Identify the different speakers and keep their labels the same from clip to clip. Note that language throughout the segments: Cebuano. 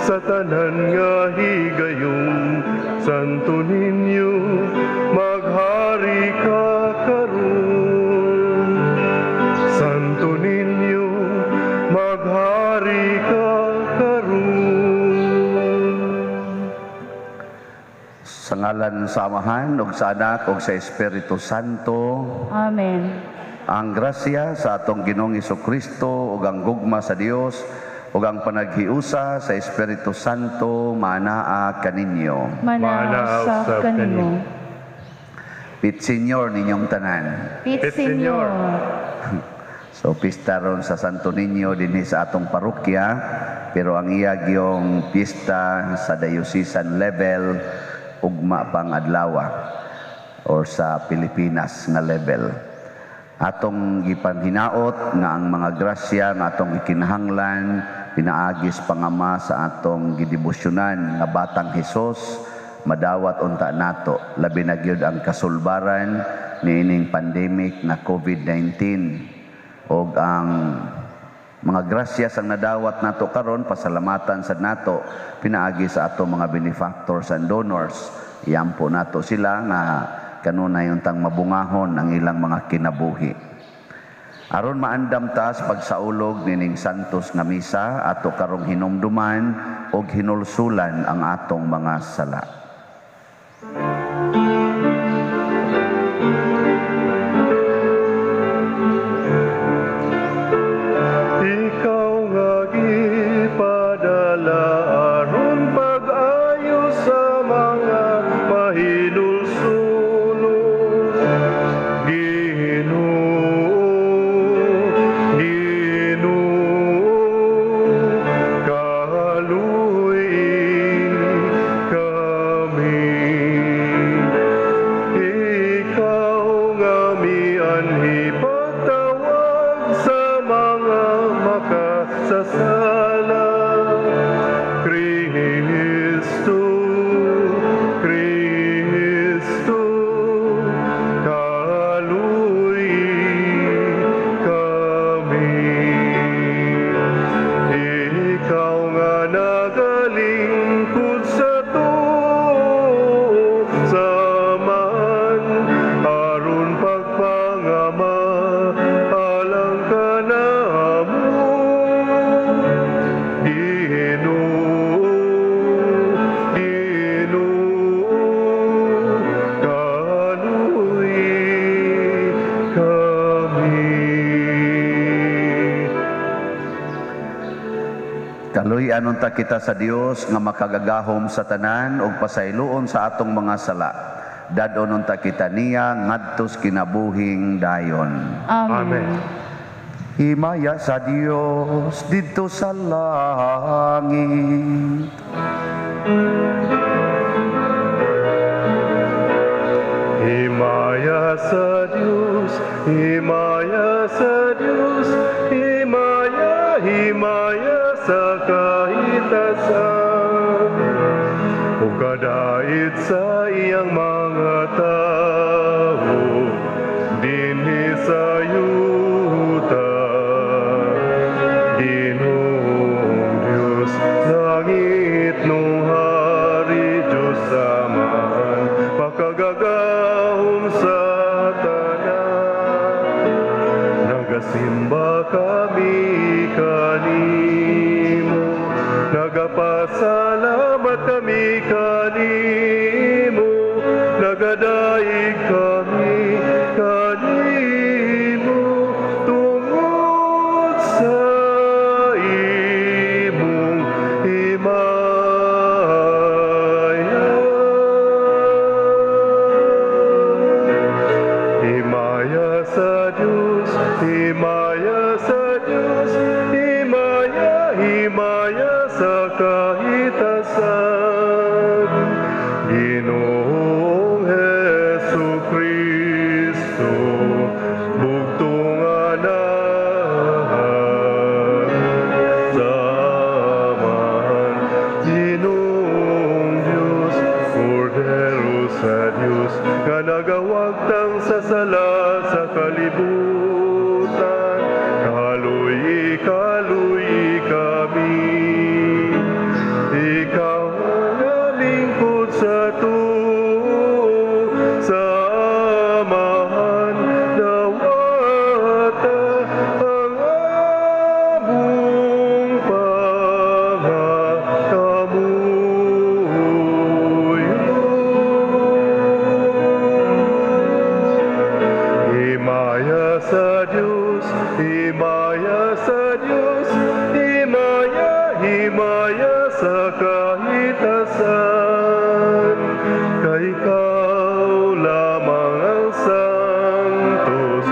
Speaker 1: Sa tanan nga higayon. Santo Niño, maghari ka karon. Santo Niño, maghari ka karon.
Speaker 2: Sa ngalan sa Amahan, ug sa Anak, ug sa Espiritu Santo.
Speaker 3: Amen.
Speaker 2: Ang grasya sa atong Ginoong Kristo ug ang gugma sa Dios ug ang panaghiusa sa Espiritu Santo maanaa kaninyo.
Speaker 3: Manaa usab kanimo.
Speaker 2: Pit Señor ninyong tanan.
Speaker 3: Pit
Speaker 1: Pit
Speaker 3: Señor.
Speaker 1: Señor.
Speaker 2: So pista ron sa Santo Niño dinhi sa atong parokya, pero ang iya gyong pista sa diocesan level ugma pang adlaw or sa Pilipinas nga level. Atong gipanghinaot nga ang mga grasya nga atong ikinahanglan pinaagi sa pangama sa atong gidebosyonan nga Batang Hesus madawat unta nato, labi na gyud ang kasulbaran niining pandemic na COVID-19 og ang mga grasya ang nadawat nato karon, pasalamatan sad nato pinaagi sa ato mga benefactors and donors. Iampo nato sila nga kanunay untang mabungahon ang ilang mga kinabuhi. Aron maandam ta sa pagsaulog nining santos nga misa, ato karong hinumduman og hinulsulan ang atong mga sala.
Speaker 1: Ikaw nga gipadala aron pag-ayo sa mga mahinulsulon. Ginoo, Ginoo, kaluoy kami. Ikaw nga mianhi pagtawag sa mga makasasala. Kristo, Kristo, kaluoy kami. Ikaw nga nagalingkod sa tuo sa Amahan, aron pagpangama alang kanamo. Ginoo, Ginoo, kaluoy kami.
Speaker 2: Kaluy-an unta kita sa Dios nga makagagahom sa tanan ug pasayloon sa atong mga sala. Dad-on unta kita niya ngadtos kinabuhing dayon.
Speaker 3: Amen.
Speaker 1: Amen.
Speaker 2: Himaya sa Dios didto sa langit.
Speaker 1: Himaya sa Dios, himaya sa Dios, himaya, himaya sa kahitasan. Ug kadait sa iyang mga tawo dinhi sa yuta. Ginoong Dios, langit nung hari, Diyos Amahan, makagagahom sa tanan. Nagasimba kami kanimo, nagapasalamat kami kanimo, nagadaig kami kanimo, tungod sa imong himaya. Himaya sa Dios, himaya sa Dios, himaya, himaya sa kahitasan. Ginoong Hesu Kristo, bugtong anak sa Amahan, Ginoong Dios, Kordero sa Dios, nga nagawagtang sa sala sa kalibutan. Kaluy, kaluy kami. himaya sa kahitasan. Kay ikaw lamang ang santos,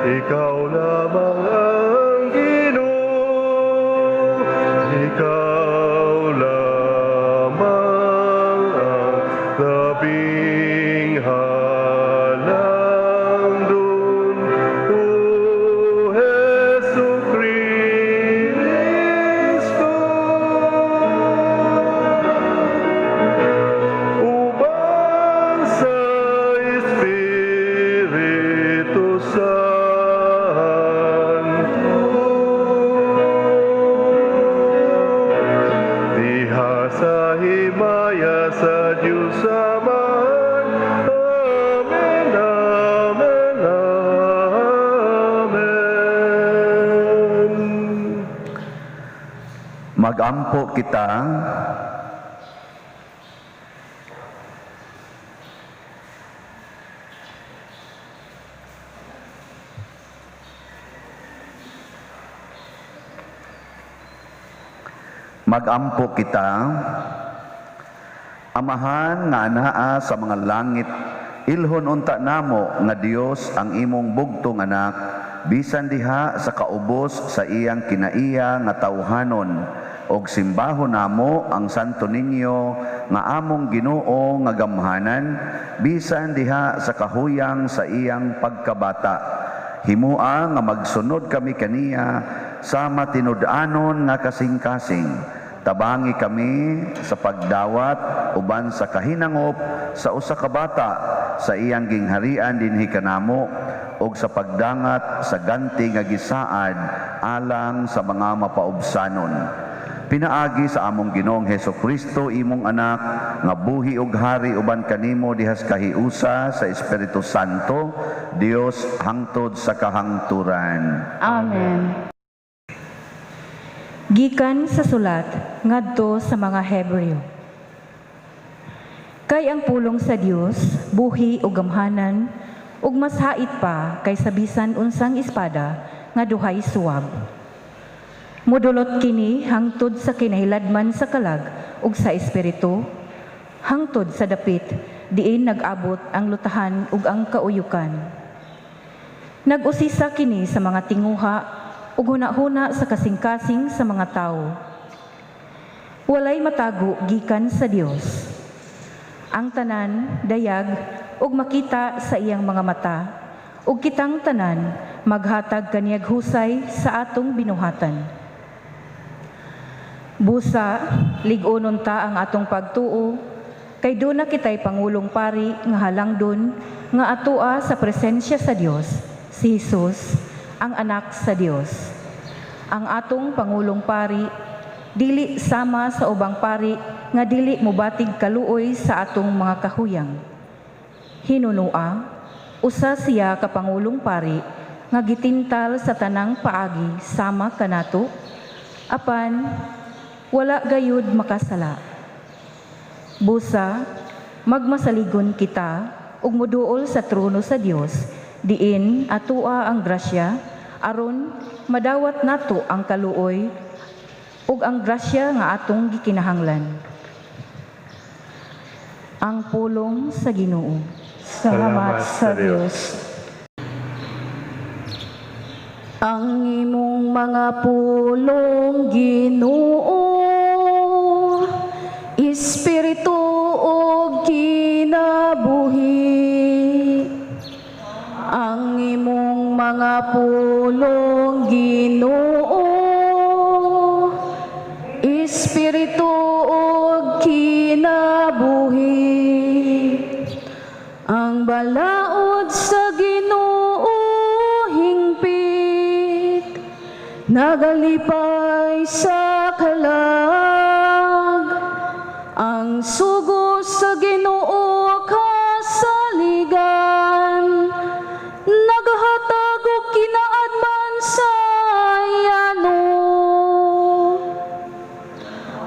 Speaker 1: ikaw lamang ang Ginoo, ikaw lamang ang labing halangdon. O Hesu Kristo, uban sa Espiritu Santo, diha sa himaya sa Diyos Amahan. Amen, Amen, Amen.
Speaker 2: Magampo kita. Magampo kita. Amahan nga anaa sa mga langit, ilhon unta namo nga Dios ang imong bugtong anak, bisan diha sa kaubos sa iyang kinaiya nga tawhanon, og simbahon namo ang Santo Niño nga among Ginoo nga gamhanan, bisan diha sa kahuyang sa iyang pagkabata. Himua nga magsunod kami kaniya sa matinud-anon nga kasing-kasing. Tabangi kami sa pagdawat uban sa kahinangop sa usa ka bata sa iyang gingharian dinhi kanamo, ug sa pagdangat sa ganti nga gisaad alang sa mga mapaubsanon. Pinaagi sa among Ginoong Heso Kristo, imong anak, nga buhi ug hari uban kanimo dihas kahiusa sa Espiritu Santo, Dios hangtod sa kahangturan.
Speaker 3: Amen.
Speaker 4: Gikan sa sulat ngadto sa mga Hebreo. Kay ang pulong sa Dios buhi ug gamhanan ug mas hait pa kaysa bisan unsang espada nga duhay suwab. Mudulot kini hangtod sa kinahiladman sa kalag ug sa espiritu, hangtod sa dapit diin nag-abot ang lutahan ug ang kauyukan. Nag-usisa kini sa mga tinguha ug hunahuna sa kasing-kasing sa mga tawo. Walay matago gikan sa Dios. Ang tanan dayag ug makita sa iyang mga mata, ug kitang tanan maghatag kaniyag husay sa atong binuhatan. Busa, lig-onon ta ang atong pagtuo, kay duna kitay pangulong pari nga halangdon nga atoa sa presensya sa Dios, si Jesus, ang anak sa Dios. Ang atong pangulong pari dili sama sa ubang pari nga dili mobatig kaluoy sa atong mga kahuyang. Hinunua, usa siya ka pangulong pari nga gitintal sa tanang paagi sama kanato, apan wala gayud makasala. Busa, magmasaligon kita ug moduol sa trono sa Dios, diin atoa ang grasya, aron madawat nato ang kaluoy ug ang grasya nga atong gikinahanglan. Ang pulong sa Ginoo.
Speaker 3: Salamat sa Dios.
Speaker 5: Ang imong mga pulong, Ginoo, espiritu ug kinabuhi. Ang imong mga pulong, Ginoo, espiritu ug kinabuhi. Ang balaod sa Ginoo hingpit, nagalipay sa kalag. Ang sugo sa Ginoo kasaligan, naghatag og kinaadman sa yano.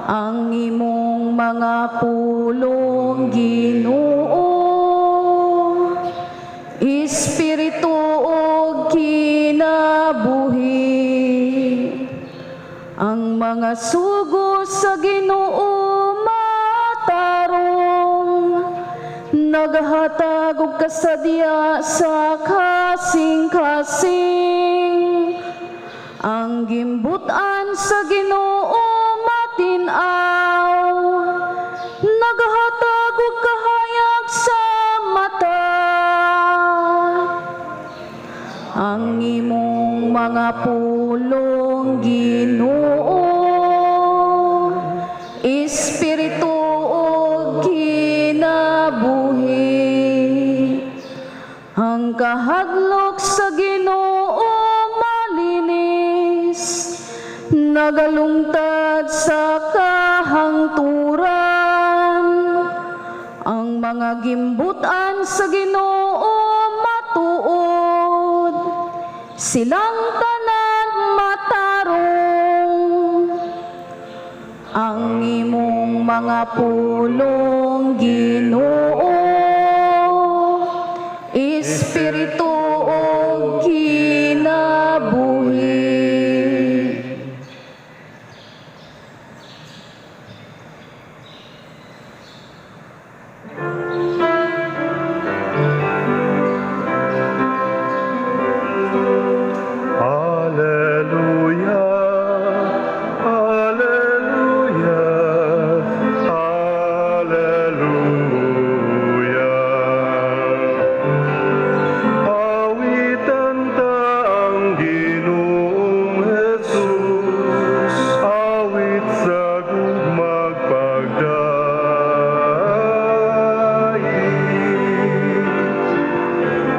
Speaker 5: Ang imong mga pulong, Ginoo, espiritu ug kinabuhi. Ang Ang mga sugo sa Ginoo matarong, naghatag og kasadya sa kasing-kasing. Ang gimbutan sa Ginoo matin-aw, naghatag og kahayag sa mata. Ang imong mga pulong, Ginoo, espiritu ug kinabuhi. Ang kahadlok sa Ginoo malinis, nagalungtad sa kahangturan. Ang mga gimbutan sa Ginoo matuod, silang tanan matarong. Ang imong mga pulong, Ginoo, espiritu ug kinabuhi.
Speaker 1: Alleluia, Alleluia, Alleluia. Awitan ta ang Ginoong Jesus, awit sa gugmag pagdaig.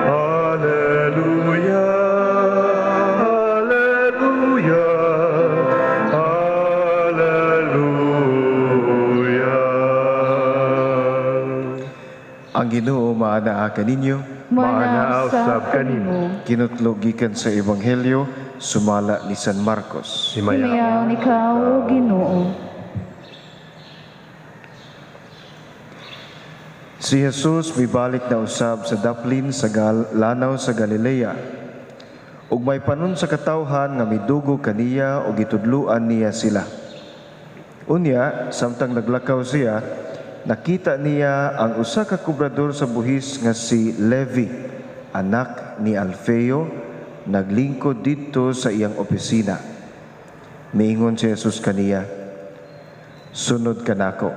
Speaker 1: Alleluia, Alleluia, Alleluia.
Speaker 6: Ang Ginoo maanaa kaninyo.
Speaker 1: Maanaa usab kanimo.
Speaker 6: Kinutlo gikan sa Ebanghelyo sumala ni San Marcos.
Speaker 3: Himayaon ikaw, O Ginoo.
Speaker 6: Si Jesus mibalik na usab sa daplin sa lanaw sa Galilea. Ug may panon sa katawhan nga midugo kaniya ug gitudluan niya sila. Unya, samtang naglakaw siya, nakita niya ang usa ka kobrador sa buhis nga si Levi, anak ni Alfeo, naglingkod didto sa iyang opisina. Miingon si Jesus kaniya, "Sunod ka nako."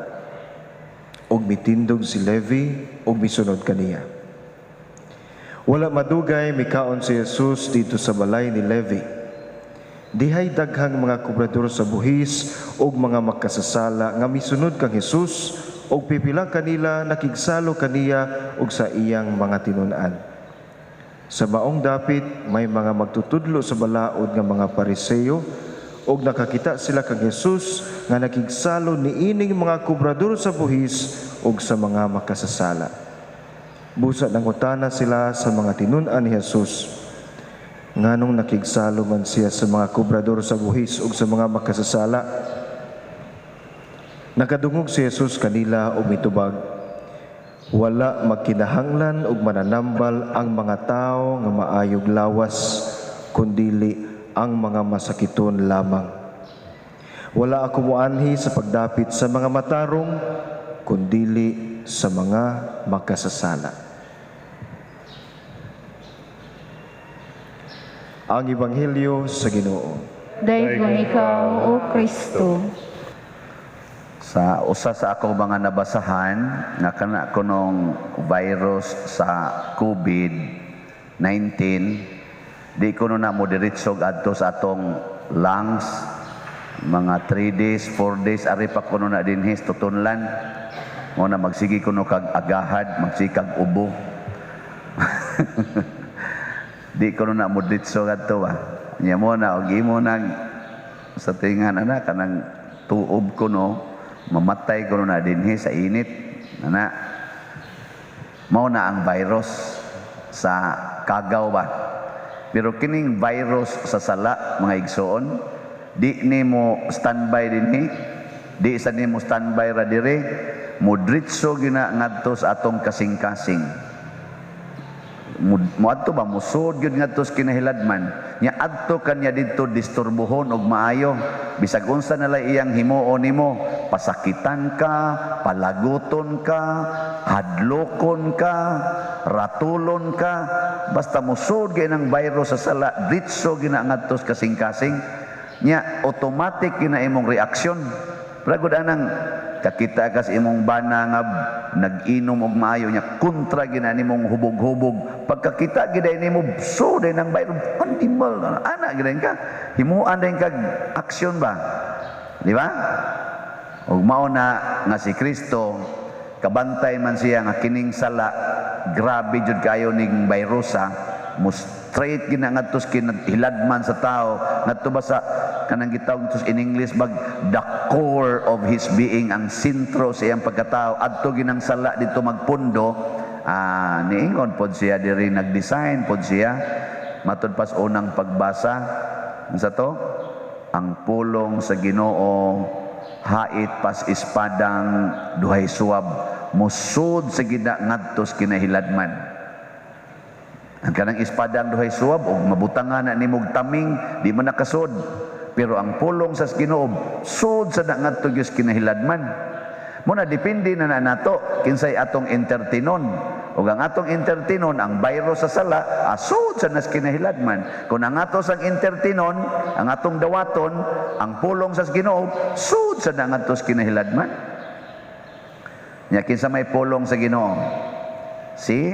Speaker 6: Ug mitindog si Levi ug misunod kaniya. Wala madugay mikaon si Jesus didto sa balay ni Levi. Dihay daghang mga kobrador sa buhis ug mga makasasala nga misunod kang Jesus ug pipila kanila nakigsalo kaniya ug sa iyang mga tinun-an. Sa maong dapit may mga magtutudlo sa balaod nga mga Pariseo ug nakakita sila kang Jesus nga nakigsalo niining mga kobrador sa buhis ug sa mga makasasala. Busa nangutana sila sa mga tinun-an ni Jesus, nganong nakigsalo man siya sa mga kobrador sa buhis ug sa mga makasasala? Nakadungog si Jesus kanila ug mitubag, wala magkinahanglan og mananambal ang mga tawo nga maayog lawas, kundili ang mga masakiton lamang. Wala ako moanhi sa pagdapit sa mga matarong, kundili sa mga makasasala. Ang Ebanghelyo sa Ginoo.
Speaker 3: Daygon ikaw, O Kristo.
Speaker 2: Sa usa sa akong mga nabasahan nga kana kunong virus sa COVID-19, di kuno na mo diretso adto sa atong lungs, mga 3 days, 4 days ari pa kuno na dinhi sa tutunlan. Mo na magsige kuno kag agahad, magsige kag ubo. Di kuno na mo diretso adto ba. Nya mo na og imo nag sa tingan ana kanang tuob kuno, mamatay kuno na dinhi sa init ana. Mao na ang virus sa kagaw ba. Pero kining virus sa sala, mga igsoon, di nimo standby dinhi, di sa nimo standby ra dire, modritso gina ngadto sa atong kasing-kasing. Muadto ba musod gyud ngadto sa kinahiladman nya adto kanya didto disturbohon og maayo bisag unsa na lang iyang himuon nimo, pasakitan ka, palaguton ka, hadlokon ka, ratulon ka, basta musod gyud ang virus sa sala ditso gina ngadto sa kasing-kasing nya automatic gina imong reaksyon. Pragod anang kakita ka sa imong bana nga nag-inom og maayo nya kontra gina nimong hubog-hubog, pagkakita gid nimo so din ang virus animal ana gid ka himuan din kag aksyon ba, di ba? Og mao na nga si Kristo kabantay man siya nga kining sala grabe jud kayo ning virusa, mo straight gina ngadto sa kinahiladman sa tao ngadto ba sa kanang gitawag to in English bag the core of his being, ang sentro sa iyang pagkatao adto ginang sala dito magpundo. Niingon pod siya diri, nagdesign pod siya matud pas unang pagbasa unsa to, ang pulong sa Ginoo hait pas espadang duhay suwab, musud sa gina ngadto sa kinahiladman. Ang kanang espadang duhay suwab og mabutangan na nimog taming di man nakasud, pero ang pulong sa Ginoo sud sa ngadto gyud kinahiladman. Muna depende na nato kinsay atong entertainon. Ug ang atong entertainon ang virus sa sala asud sa nas kinahiladman. Kung ang ato sang entertainon, ang atong dawaton ang pulong sa Ginoo sud sa ngadto kinahiladman. Nya kinsa may pulong sa Ginoo? Si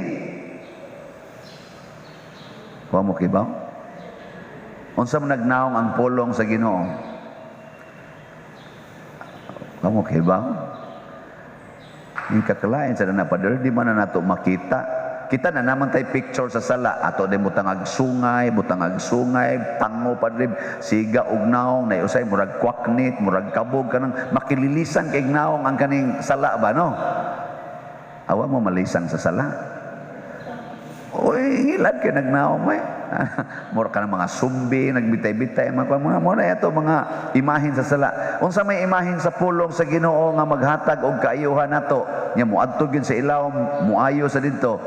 Speaker 2: wa mo kibaw? Unsa man nagnaong ang pulong sa Ginoo? Wa mo kibaw? Yung kakalain sa na pader, di man na nato makita. Kita na naman tay picture sa sala. Ato din butangag sungay, tango padre, siga og naong, na usay murag kwaknit, murag kabog kanang makililisan kay naong ang kaning sala ba no? Awa mo malisang sa sala. Uy, ngilad kay nagnaong mo eh. Mura ka ng mga sumbi, nagbitay-bitay, mga muna ito, mga imahin sa sala. Unsa may imahin sa pulong sa Ginoo nga maghatag og kaayuhan nato, nya moadto gyud sa ilawom, moayo sa didto.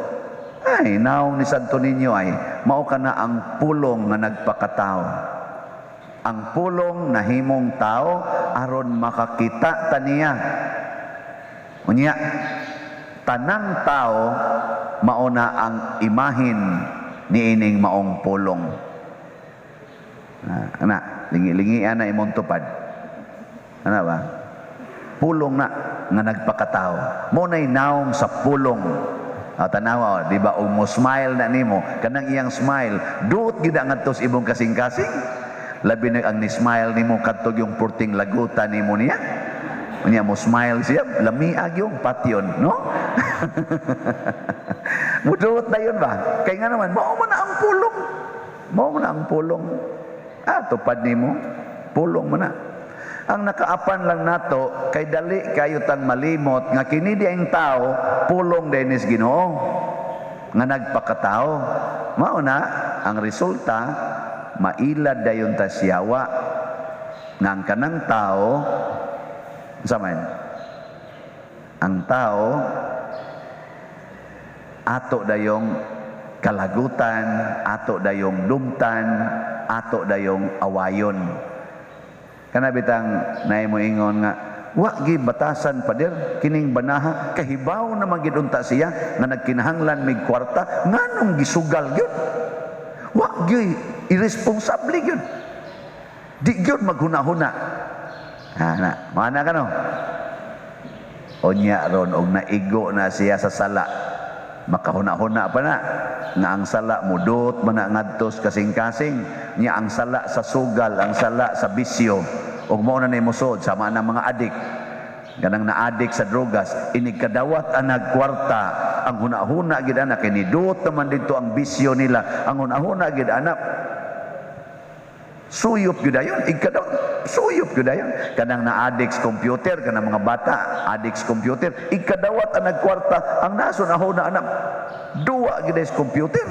Speaker 2: Ay, naong ni Santo Niño ay mao ka na ang pulong nga nagpakatao. Ang pulong nahimong tao aron makakita taniya. Unya, tanang tao mao na ang imahin niining maong pulong. Ana, lingi-lingian na imong tupad. Ana ba? Pulong na nga nagpakatao. Mo nay naong sa pulong. Tanawa, di ba, og mo smile na nimo, kanang iyang smile, duot gid ngadto sa imong kasing-kasing. Labi na ang ni-smile nimo kadtog yung purting laguta nimo niya. Unya mo smile siya, lamiag yung patyon, no? Muduot na yun ba? Kaya nga naman, mao man na ang pulong. Mao man na ang pulong. Tupad nimo, pulong mo na. Ang nakaapan lang nato, kay dali kayo tang malimot, nga kini di ang tao, pulong dinis Ginoo, nga nagpakatao. Mao na, ang resulta, mailad dayon ta siyawa, nga ang kanang tao, unsa man? Ang tao, ato dayong kalagutan, ato dayong dumtan, ato dayong awayon. Kana bitang naay mo ingon nga wa gi batasan pader kining banaha kahibaw na man gid unta siya nga nagkinahanglan mig kwarta nganong gisugal gyud. Wa gyud irresponsable gyud. Di gyud maghuna-huna. Ana, mana ka no? Unya ron og naigo na siya sa sala, makahuna-huna pa na nga ang sala mudot man na ngadto sa kasing-kasing niya, ang sala sa sugal, ang sala sa bisyo, ug mao na ni mosod sama na mga adik, kanang na-adik sa drogas, inig kadawat ang nagkwarta, ang huna-huna gid ana kay nidot naman didto ang bisyo nila, ang huna-huna gid ana suyop gyud ayon, igkadawat suyop gyud ayon, kanang na-adik sa computer, kanang mga bata adik sa computer, igkadawat ang nagkwarta, ang naso na huna ana duwa gyud sa computer.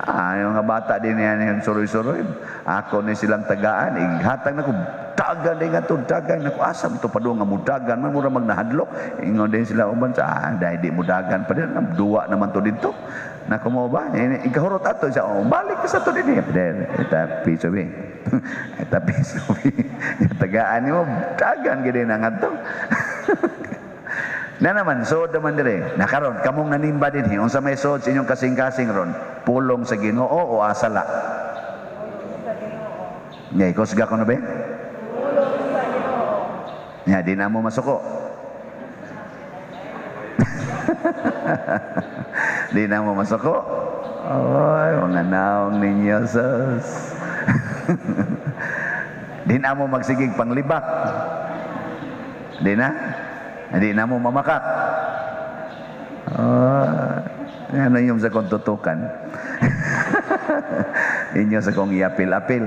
Speaker 2: Yung mga bata din yan, yung suroy-suroy. Ako ni silang tagaan, ighatag na ko, Dagan din nga to, dagan. Naku, asa mo to padung nga mudagan man, mura magnahadlok. Ingon din sila uban sa, dahil di mudagan pa din, duwa naman to dito. Naku mo ba? Ikahurot ato siya, oh, balik ka sa to din. Pader, ita piso bi. Ita piso bi. Tagaan nimo, dagan gid na nga to. Na naman, sood naman dire. Nakaron, kamong nanimba din, unsa may sood sa inyong kasing-kasing ron? Pulong sa Ginoo o asala? Nya, ikusga ko na ba?
Speaker 3: Pulong sa Ginoo.
Speaker 2: Nya, di na mo masuko. Di na mo masuko. Oy, mga naong ninyo, sus. Di na mo magsigig panglibak. Di na? Hindi na mo mamakak. Ano yung sa kong tutukan? Inyo sa kong iapil-apil.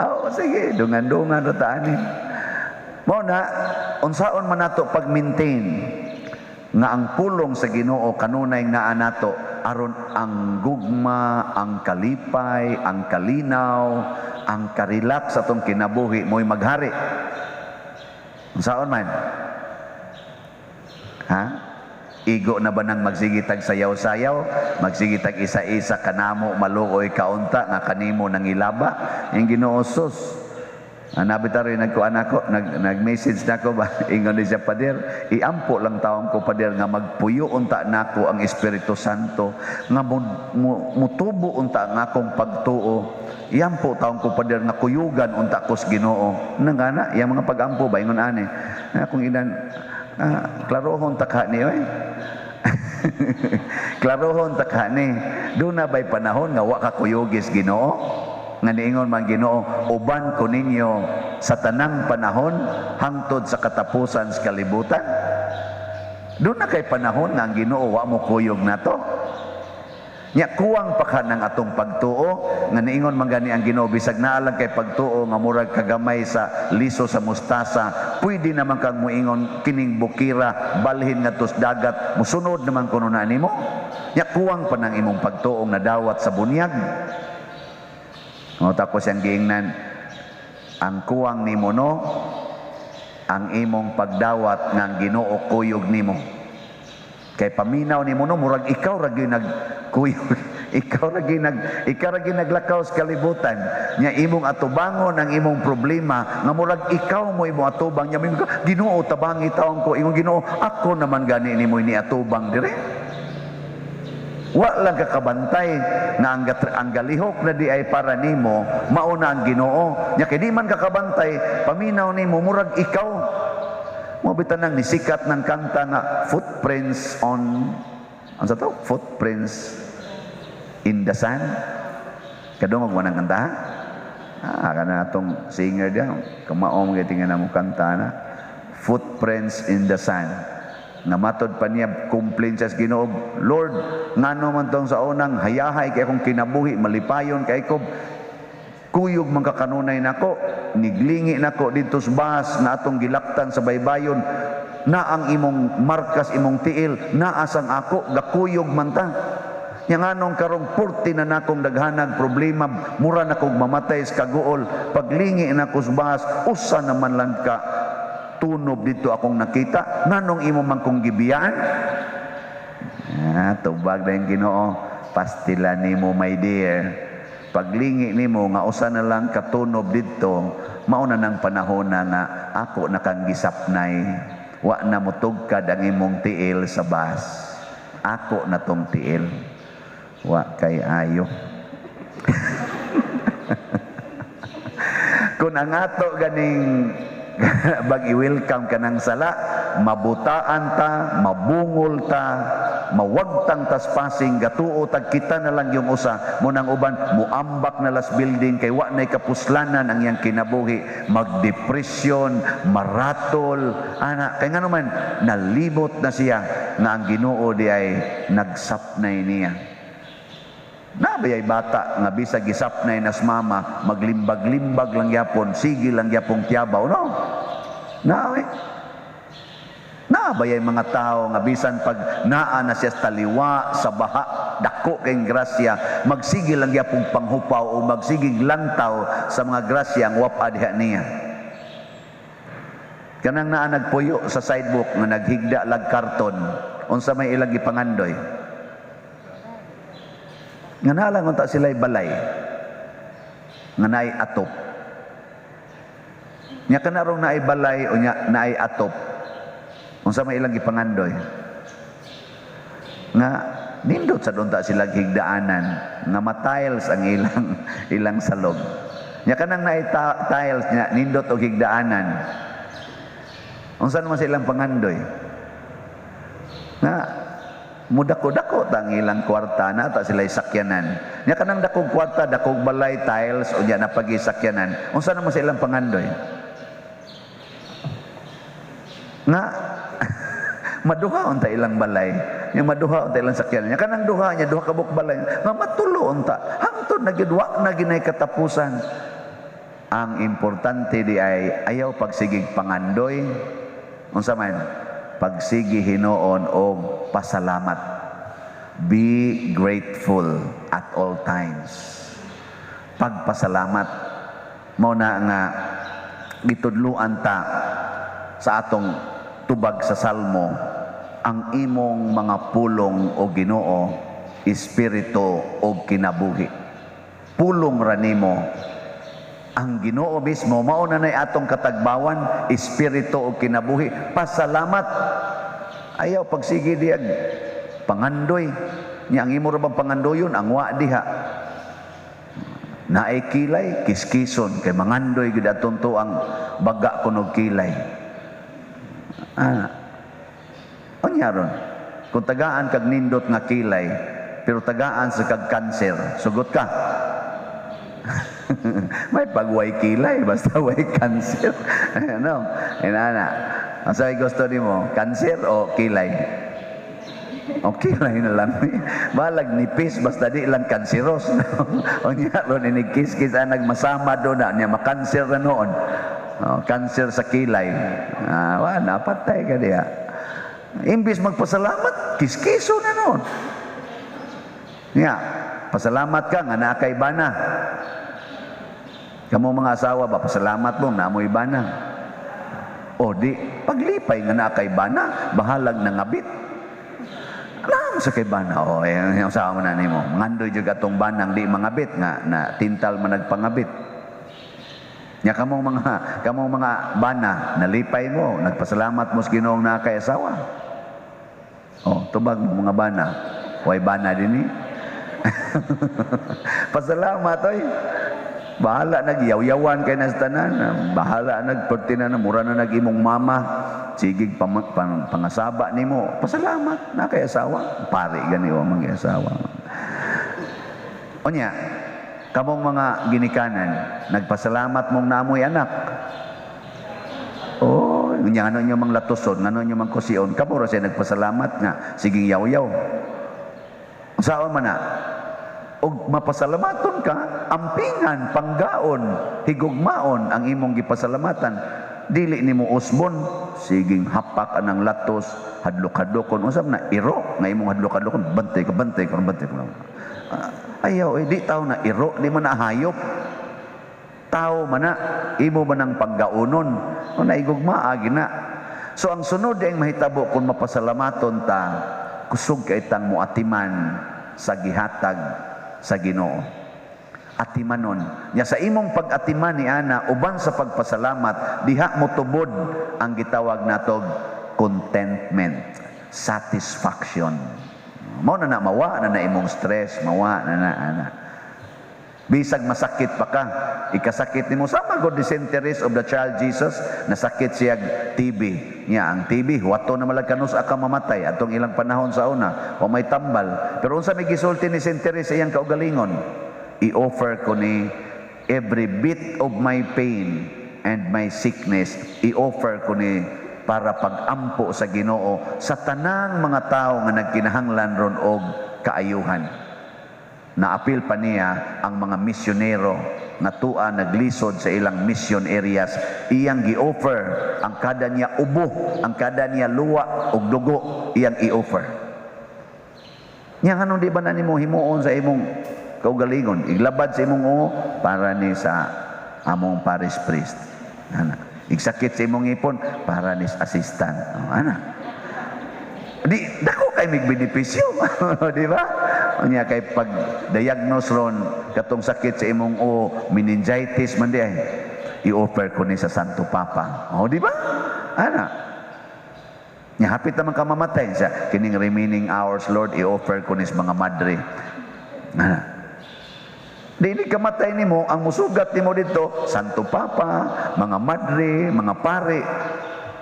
Speaker 2: Oh, sige, dungan-dungan rataan eh. Mao na, unsaon man nato pag-maintain nga ang pulong sa Ginoo kanunay naa nato aron ang gugma, ang kalipay, ang kalinaw, ang karilak sa atong kinabuhi mo'y maghari. Unsaon man? Ha? Igo na ba nang magsigitag sayaw-sayaw, magsigitag isa-isa kanamo maluoy kaunta nga kanimo nang ilaba? Yung Ginoo sus. Anabi taroy nagkuan ako, nag-message na ako ba, ingon ni siya, Pader, iampo lang taong ko, Pader, nga magpuyo unta nako ang Espiritu Santo, nga mutubo unta nga akong pagtuo, iampo taong ko, Pader, nga kuyugan unta ko sa Ginoo. Nang gana, iyang mga pag-ampo ba, ingon ani. Akong ilan, klarohon takha ni, oy. Klarohon takha ni. Doon na ba'y panahon nga wa ka kuyugis Ginoo? Nga niingon man Ginoo, uban ko ninyo sa tanang panahon hangtod sa katapusan sa kalibutan. Doon na kay panahon nga ang Ginoo wa mo kuyog nato. Nya kuwang pa ka ng atong pagtuo nga niingon man gani ang Ginoo bisag naa lang kay pagtuo nga murag kagamay sa liso sa mustasa, pwede naman kang moingon kining bukira balhin ngadto sa dagat, musunod naman kuno na nimo. Nya kuwang pa ng imong pagtuong nadawat sa bunyag. O tapos ang giingnan, ang kuwang nimo no, ang imong pagdawat nga ang Ginoo kuyog nimo. Kay paminaw nimo no, murag ikaw ra gyud nagkuyog, ikaw ra gyud naglakaw sa kalibutan. Nya imong atubangon ang imong problema nga murag ikaw mo imong atubang. Nya mingon ka, Ginoo tabangi taon ko, imong Ginoo ako naman gani nimo ini atubang dire. Wa lang kakabantay na ang galihok na di ay para nimo, mauna ang Ginoo. Nya kay di man kakabantay, paminaw nimo murag ikaw. Mo bitan nang nisikat ng kanta nga Footprints on, ano sa to? Footprints in the Sand. Kadungog mo ng kanta? Kana atong singer diyan, kamaom kay tingnan mo kanta na. Footprints in the Sand. Nga matod pa niya, complain siya sa Ginoo, Lord, ngano man tong sa unang hayahay kay akong kinabuhi, malipayon kay ko, kuyog man kakanunay nako, niglingi nako dito sa bahas na atong gilaktan sa baybayon, na ang imong markas imong tiil, naasang ako, gakuyog man ta. Nya nganong karong purti na nakong daghanag problema, mura na kong mamatay sa kaguol, paglingi nako sa bahas, usa naman lang ka tunob dito akong nakita, nganong imo man kong gibiyaan? Tubag na yung Ginoo, pastila nimo my dear. Paglingi nimo nga usa na lang katunob dito, mauna nang panahon na nga ako nakang gisapnay. Wa na motugkad ang imong tiil sa bas. Ako na tong tiil. Wa kay ayo. Kung ang ato ganing bag i-welcome ka ng sala, mabutaan ta, mabungol ta, mawagtang tas pasing, gatuo tag kita na lang yung usa, munang uban, muambak na las building, kay wa na'y kapuslanan ang iyang kinabuhi, magdepresyon, maratol, ana, kay nga naman, nalibot na siya, nga ang Ginoo di ay nagsapnay niya. Nabayay bata nga bisag gisapnay nas mama, maglimbag-limbag lang yapon, sige lang yapong tiyabaw, no? Nawe. Nabayay mga tao nga bisan pag naa na siya sa taliwa, sa baha, Dako kay grasya, magsige lang gyapon panghupaw o magsigig lantaw sa mga grasya ang wapa diha niya. Kanang naa nagpuyo sa sidewalk nga naghigda lag karton, unsa may ilang gipangandoy? Nga naa lang unta sila'y balay nga naay atop. Nya kanarong naay balay o nya naay atop, unsa may ilang gipangandoy? Nga nindot sa unta sila higdaanan nga ma-tiles ang ilang ilang salog. Nya kanang naay tiles nya nindot og higdaanan, unsa naman sa ilang pangandoy? Nga mudako-dako ta ang ilang kwarta na ta sila sakyanan. Nya kanang dakong kwarta, dakong balay, tiles o nya napagisakyanan, unsa naman sa ilang pangandoy? Nga maduha unta ilang balay, nya maduha unta ilang sakyanan. Nya kanang duha nya duha ka buok balay, nga matulo unta hangtod na gyud wa na ginay katapusan. Ang importante di ay ayaw pagsigig pangandoy, unsa man pagsigi hinuon og pasalamat. Be grateful at all times. Pagpasalamat mao na nga gitudluan ta sa atong tubag sa Salmo, ang imong mga pulong o Ginoo, espiritu o kinabuhi. Pulong ra nimo ang Ginoo mismo, mao na nay atong katagbawan, espiritu o kinabuhi. Pasalamat. Ayaw pagsige diag pangandoy. Nya ang imo ra bang pangandoyon ang wa diha. Naay kilay kiskison kay mangandoy gid atong tuang baga kunog kilay. Ah. Unya ron, kung tagaan kag nindot nga kilay pero tagaan sa kag kanser, sugot ka. May pagway kilay basta way kanser. Ano? Inana. Ang sabi gusto nimo, kanser o kilay? O kilay na lang. Balag nipis basta di lang kanseros. Unya ron inig kiskis ang nagmasama do na niya makanser na noon. O, kanser sa kilay. Ah, wa napatay ka diha. Imbis magpasalamat, kiskiso na noon. Nya, pasalamat ka nga naa kay bana. Kamo mga asawa ba, pasalamat mo, naamoy bana. O di, paglipay nga naa kay bana, bahalag nangabit. Naamo sa kay bana. O, yung asawa mo na nimo. Mangandoy jud atong banang di mangabit nga na tintal man nagpangabit. Nya kamong mga bana, nalipay mo, nagpasalamat mo sa Ginoong naa kay asawa. O, tubag mo mga bana. Way bana dinhi. Pasalamat oy. Bahala nagyaw-yawan kay na sa tanan, bahala nagpertina na mura na nag-imong mama, sigig pangasaba nimo. Pasalamat na kay asawa, pare gani wa man kay asawa. Unya, kamong mga ginikanan, nagpasalamat mong naamoy anak. Oh, unya ano nyo mang latuson, ano nyo mang kusion, kamo ra siya nagpasalamat nga siging yaw-yaw. Saon man na? Og mapasalamaton ka, ampingan, panggaon, higugmaon ang imong gipasalamatan. Dili nimo usbon, siging hapak anang latos, hadlok-hadlokon. Unsa man na iro nga imong hadlok-hadlokon, bantay ka, bantay ka, bantay ka. Ayaw, di tao na iro, di man na hayop. Tao man na, imo man ang panggaonon. O naigugma, agi na. So ang sunod ang mahitabo kung mapasalamaton ta, kusog kay tang moatiman sa gihatag sa Ginoo. Atimanon. Nya sa imong pag-atiman ni ana uban sa pagpasalamat, diha mo tubod ang gitawag natog contentment, satisfaction. Mao na na mawa na na imong stress, mawa na na ana. Bisag masakit pa ka, ikasakit nimo sama god dysenteries of the child Jesus, nasakit siya TB. Nya ang TB wato na malag kanus aka mamatay atong ilang panahon sa una, wa may tambal. Pero unsa may gisulti ni dysenteries sa iyang kaugalingon? I-offer ko ni every bit of my pain and my sickness, i-offer ko ni para pag-ampo sa Ginoo sa tanang mga tawo nga nagkinahanglan ron og kaayuhan. Naapil pa niya ang mga misyonero nga tua naglisod sa ilang mission areas. Iyang gi-offer ang kada niya ubo, ang kada niya luwa og dugo, iyang i-offer. Nya nganong di ba na nimo himuon sa imong kaugalingon? Iglabad sa imong uo para ni sa among parish priest. Ana. Igsakit sa imong ngipon para ni sa assistant. Oh, ana. Di dako kay mig benepisyo, di ba? Unya kay pag diagnose ron katong sakit sa imong uo, meningitis man di ay, i-offer ko ni sa Santo Papa. Oh, di ba? Ana. Nya hapit naman ka mamatay siya. Kining remaining hours, Lord, i-offer ko ni sa mga madre. Ana. Dili ka matay nimo, ang musugat nimo dito, Santo Papa, mga madre, mga pare,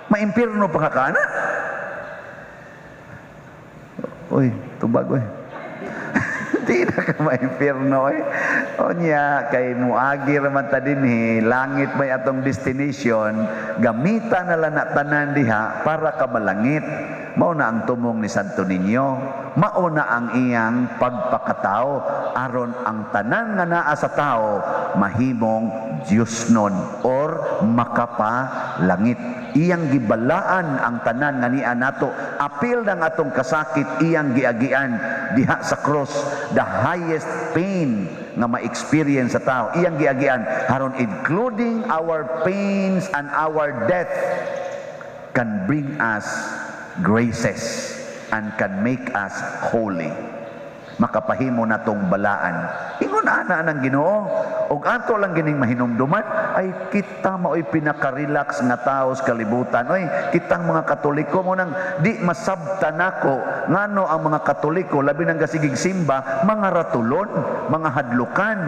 Speaker 2: maimpirno pa ka kana. Uy, tubag, uy. Di na ka maimpirno, eh. Unya, kay muagi raman ta dinhi, langit may atong destination, gamita na lang na tanan diha para ka malangit. Mao na ang tumong ni Santo Niño, mao na ang iyang pagpakatao, aron ang tanan nga naa sa tao mahimong Diyosnon or makapalangit. Iyang gibalaan ang tanan nga niya nato, apil ng atong kasakit iyang giagian diha sa cross, the highest pain nga ma-experience sa tao, iyang giagian aron including our pains and our death can bring us graces and can make us holy. Makapahimo natong balaan. Ingon ana ng Ginoo, og ato lang gining mahinumduman, ay kita maoy pinaka-relax nga tao sa kalibutan. Oy, kitang mga Katoliko mo nang di masabta nako ngano ang mga Katoliko labi nang gasigig simba, mga ratulon, mga hadlukan,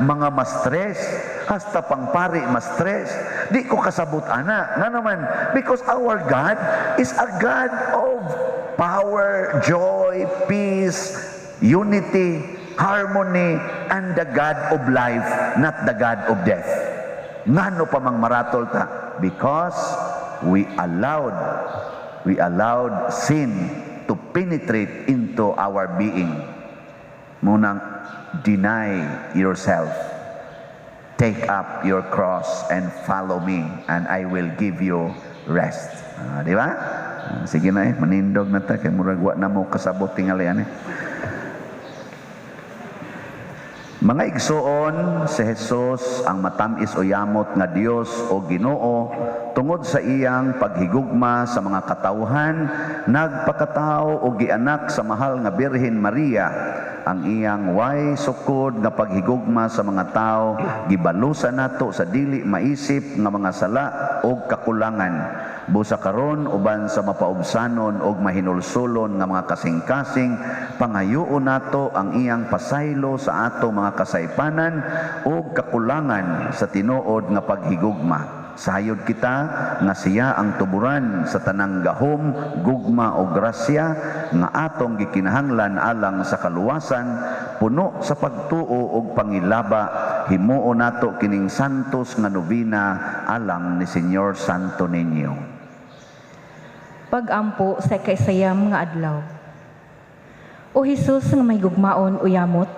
Speaker 2: mga ma-stress, hasta pang pari ma-stress. Di ko kasabot ana. Ngano man, because our God is a God of power, joy, peace, unity, harmony, and the God of life, not the God of death. Ngano pa mang maratol ta? Because we allowed sin to penetrate into our being. Munang deny yourself. Take up your cross and follow me, and I will give you rest. Di ba? Sige na eh, manindog na ta kay murag wa na mo kasabot tingali ani. Mga igsuon, si Jesus ang matamis o yamot nga Dios o Ginoo, tungod sa iyang paghigugma sa mga katawhan, nagpakatao o gianak sa mahal nga Birhen Maria. Ang iyang way sukod nga paghigugma sa mga tao gibalusan nato sa dili maisip nga mga sala o kakulangan. Busa karon uban sa mapaubsanon og mahinulsulon nga mga kasing-kasing, pangayoon nato ang iyang pasaylo sa ato mga kasaypanan ug kakulangan sa tinuod nga paghigugma. Sayod kita nga siya ang tuburan sa tanang gahom, gugma o grasya nga atong gikinahanglan alang sa kaluwasan, puno sa pagtuo ug pangilaba. Himuon nato kining santos nga nobena alang ni Señor Santo Niño.
Speaker 4: Pag-ampo sa kaisayam nga adlaw. O Hesus nga may gugmaon o yamot,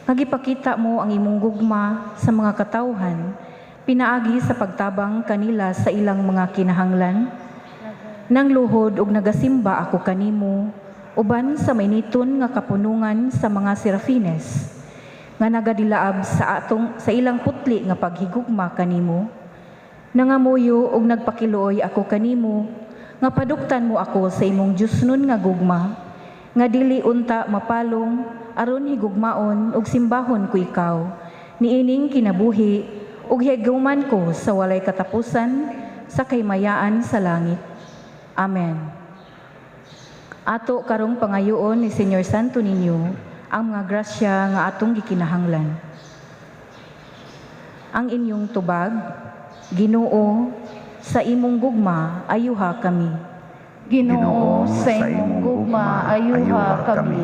Speaker 4: nga gipakita mo ang imong gugma sa mga katawhan pinaagi sa pagtabang kanila sa ilang mga kinahanglan. Nang luhod og nagasimba ako kanimo uban sa mainiton nga kapunungan sa mga serafines nga nagadilaab sa atong sa ilang putli nga paghigugma kanimo. Nangamuyo og nagpakiluoy ako kanimo nga paduktan mo ako sa imong Diyosnon nga gugma nga dili unta mapalong aron higugmaon ug simbahon ko ikaw niining kinabuhi ug higuman ko sa walay katapusan sa kaymayaan sa langit. Amen. Ato karong pangayoon ni Señor Santo Niño ang mga grasya nga atong gikinahanglan. Ang inyong tubag, Ginoo, sa imong gugma ayuha kami.
Speaker 5: Ginoo, sa imong gugma ayuha kami.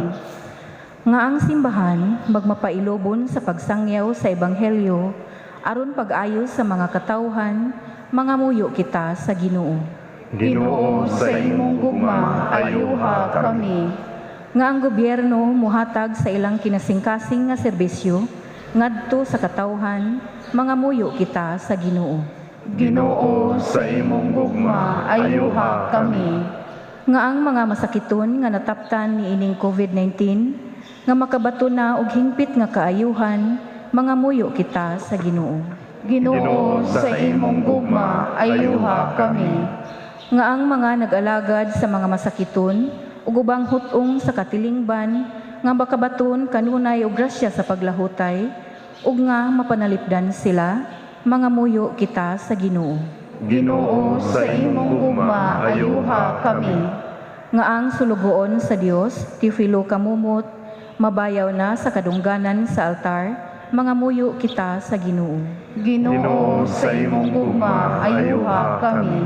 Speaker 4: Nga ang simbahan magmapailobon sa pagsangyaw sa ebanghelyo aron pag-ayos sa mga katawhan, mangamuyo kita sa Ginoo.
Speaker 1: Ginoo, sa imong gugma ayuha kami.
Speaker 4: Nga ang gobyerno muhatag sa ilang kinasingkasing nga serbisyo ngadto sa katawhan, mangamuyo kita sa Ginoo.
Speaker 5: Ginoo, sa imong gugma ayuha kami.
Speaker 4: Nga ang mga masakiton nga nataptan niining COVID-19 nga makabato na og hingpit nga kaayuhan, mga muyo kita sa Ginoo.
Speaker 1: Ginoo, sa imong gugma, ayuha kami.
Speaker 4: Nga ang mga nag-alagad sa mga masakiton ug ubang hut-ong sa katilingban nga makabaton kanunay og grasya sa paglahutay ug nga mapanalipdan sila, mga muyo kita sa Ginoo.
Speaker 1: Ginoo, sa imong gugma, ayuha kami.
Speaker 4: Nga ang sulugoon sa Dios, Teofilo Kamumot, mabayaw na sa kadungganan sa altar, mga muyo kita sa Ginoo.
Speaker 1: Ginoo, sa imong gugma, ayuha kami.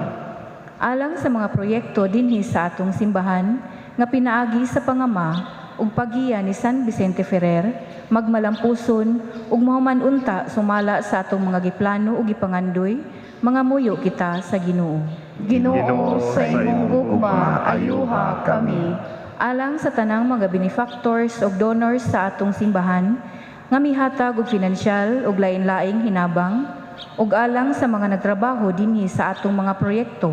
Speaker 4: Alang sa mga proyekto dinhi sa atong simbahan nga pinaagi sa pangama ug paggiya ni San Vicente Ferrer, magmalampuson ug mahuman unta sumala sa atong mga giplano ug gipangandoy, mga muyo kita sa Ginoo.
Speaker 1: Ginoo, sa imong gugma, ayuha kami.
Speaker 4: Alang sa tanang mga benefactors ug donors sa atong simbahan nga mihatag og pinansyal ug lain-laing hinabang, ug alang sa mga nagtrabaho dinhi sa atong mga proyekto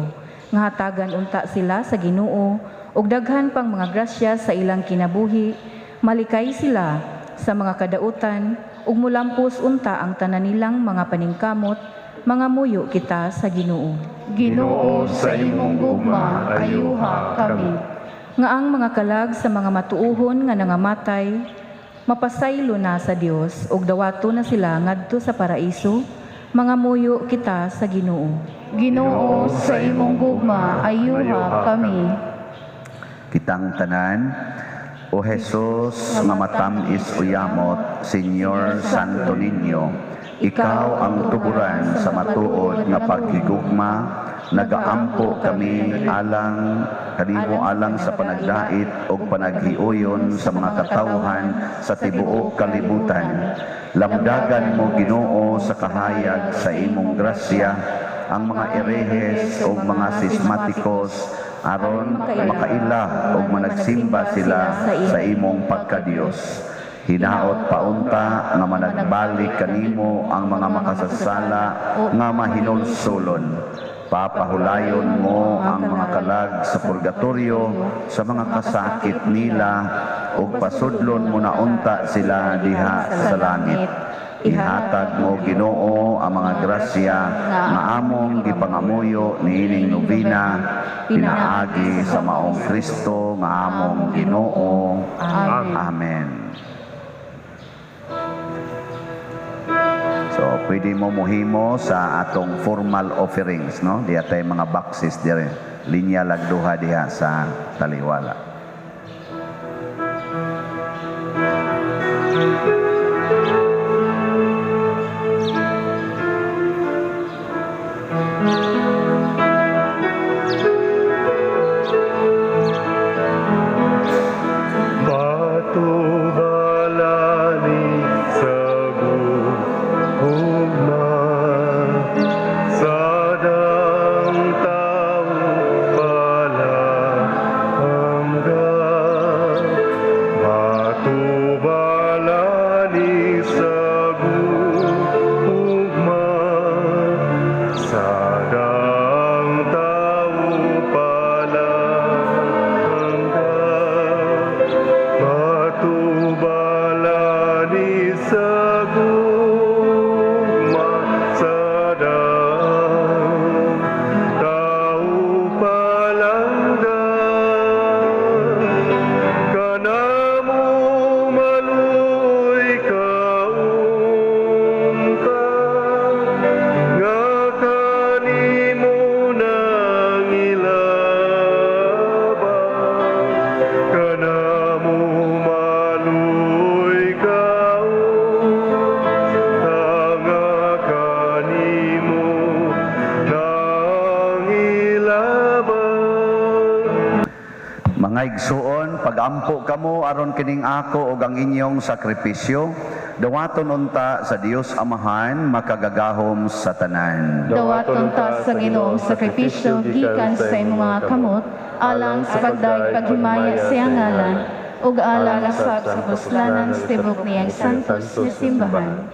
Speaker 4: nga hatagan unta sila sa Ginoo ug daghan pang mga grasya sa ilang kinabuhi, malikay sila sa mga kadautan ug mulampos unta ang tanan nilang mga paningkamot, mga muyo kita sa Ginoo.
Speaker 1: Ginoo, sa imong gugma, ayuha kami.
Speaker 4: Nga ang mga kalag sa mga matuohon nga nangamatay, mapasaylo na sa Dios ug dawato na sila ngadto sa paraiso, mga muyo kita sa Ginoo.
Speaker 1: Ginoo, sa imong gugma, ayuha kami.
Speaker 2: Kitang tanan, O Jesus nga matam-is uyamot, Señor Santo Niño, ikaw ang tuburan sa matuod nga paghigugma, nagaampo kami alang kanimo alang sa panagdait ug panaghiuyon sa mga katawhan sa tibuok kalibutan. Lamdagan mo, Ginoo, sa kahayag sa imong grasya ang mga erehes ug mga sismatikos aron makaila ug managsimba sila sa imong pagkadiyos. Hinaot paunta nga managbalik kanimo ang mga makasasala nga mahinulsulon. Papahulayon mo ang mga kalag sa purgatorio sa mga kasakit nila ug pasudlon mo na unta sila diha sa langit. Ihatag mo, Ginoo, ang mga grasya nga among gipangamuyo niining nobena pinaagi sa maong Kristo nga among Ginoo. Amen. So, pwede mo muhimo sa atong formal offerings, no? Diha tay mga boxes dire. Linya lagduha diha sa taliwala. Igsuon, pagampo kamo aron kining ako og ang inyong sakripisyo, dawaton unta sa Dios Amahan makagagahom sa tanan.
Speaker 1: Dawaton ta sa Ginoong sakripisyo gikan sa imong mga kamot, alang sa pagdaig paghimaya sa iyang ngalan, ug alang sa kapuslanan sa tibok niyang santos nga simbahan.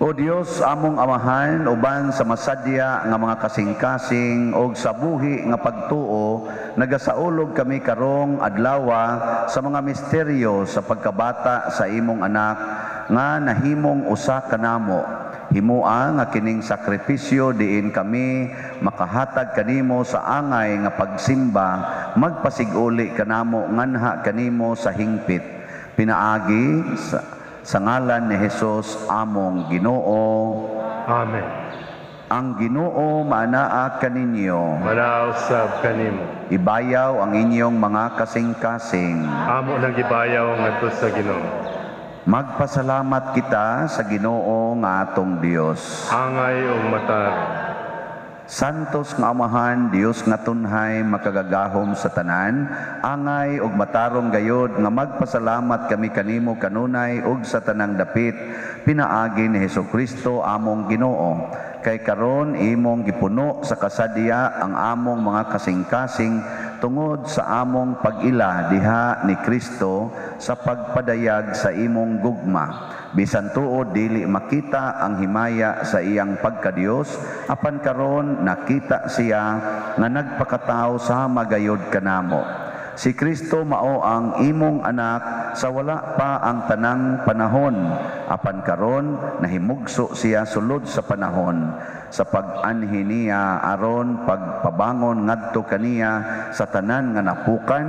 Speaker 2: O Dios, among Amahan, uban sa masadya nga mga kasing-kasing og sa buhi nga pagtuo, nagasaulog kami karong adlawa sa mga misteryo sa pagkabata sa imong anak nga nahimong usa kanamo. Himua nga kining sakripisyo diin kami makahatag kanimo sa angay nga pagsimba, magpasiguli kanamo nganha kanimo sa hingpit. Pinaagi sa ngalan ni Hesus among Ginoo.
Speaker 7: Amen.
Speaker 2: Ang Ginoo maanaa kaninyo.
Speaker 7: Manaa usab kanimo.
Speaker 2: Ibayaw ang inyong mga kasing-kasing.
Speaker 7: Amo nang gibayaw ngadto sa Ginoo.
Speaker 2: Magpasalamat kita sa Ginoo nga atong Dios.
Speaker 7: Angay ug matarong.
Speaker 2: Santos nga Amahan, Dios nga tunhay, makagagahom sa tanan, angay ug matarong gayod nga magpasalamat kami kanimo kanunay ug sa tanang dapit, pinaagi ni Hesukristo among Ginoo. Kay karon imong gipuno sa kasadya ang among mga kasing-kasing tungod sa among pag-ila diha ni Kristo sa pagpadayag sa imong gugma. Bisan tuod dili makita ang himaya sa iyang pagkadiyos, apan karon nakita siya nga nagpakatao sama gayod kanamo. Si Kristo mao ang imong anak sa wala pa ang tanang panahon, apan karon nahimugso siya sulod sa panahon sa pag-anhi niya aron pagpabangon ngadto kaniya sa tanan nga napukan,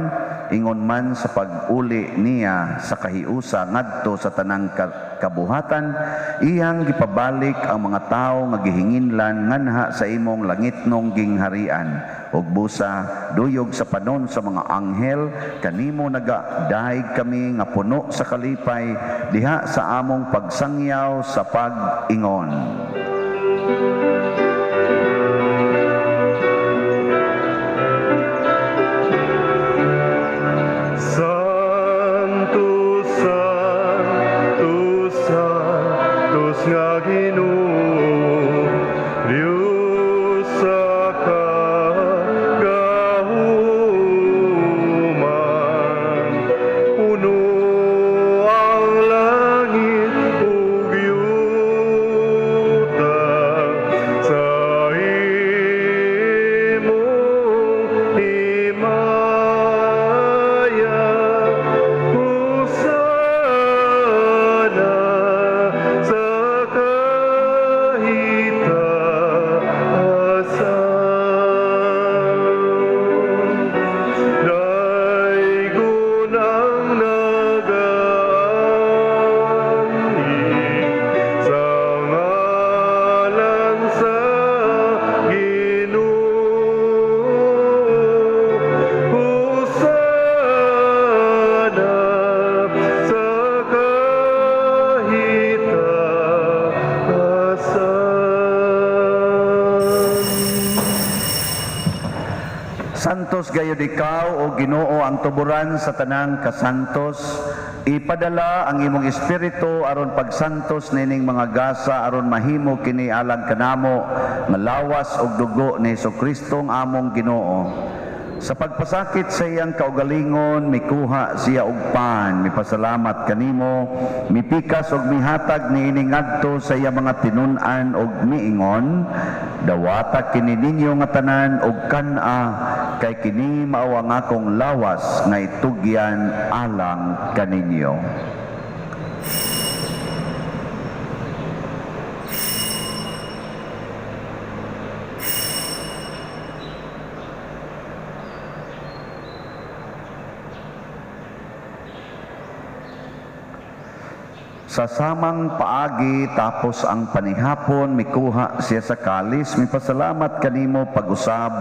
Speaker 2: ingon man sa pag-uli niya sa kahiusa ngadto sa tanang kabuhatan, iyang gipabalik ang mga tawo nga gihinginlan nganha sa imong langitnong gingharian. Ug busa duyog sa panon sa mga anghel kanimo nagadahig kami nga puno sa kalipay diha sa among pagsangyaw sa pag-ingon.
Speaker 7: Santo, Santo, Santos nga Ginoo, Dios sa kagahuman, puno ang langit ug yuta sa imong himaya. Hosana sa kahitasan. Daygon ang nagaanhi sa ngalan sa Ginoo. Hosana sa kahitasan.
Speaker 2: Santos gayud ikaw o Ginoo ang tuburan sa tanang kasantos. Ipadala ang imong espiritu aron pagsantos nining mga gasa aron mahimo kini alang kanamo nga lawas ug dugo ni Hesukristo ang among Ginoo. Sa pagpasakit sa iyang kaugalingon, mikuha siya og pan, mipasalamat kanimo, mipikas og mihatag niini ngadto sa iyang mga tinun-an og miingon, dawata kini ninyo nga tanan og kan-a, kay kini mao ang akong lawas nga itugyan alang kaninyo. Sa samang paagi tapos ang panihapon, mikuha siya sa kalis, mipasalamat kanimo pag-usab,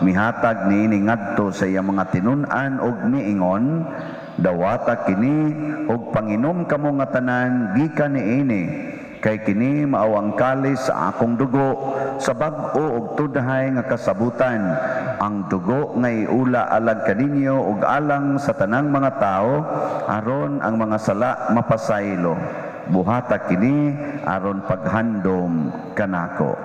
Speaker 2: mihatag niini ngadto sa iyang mga tinun-an og miingon, dawata kini og panginom kamo nga tanan gikan niini, kay kini mao ang kalis sa akong dugo sa bag-o og tudhay nga kasabutan, ang dugo nga iula alang kaninyo ug alang sa tanang mga tawo aron ang mga sala mapasaylo. Buhata kini aron paghandom kanako.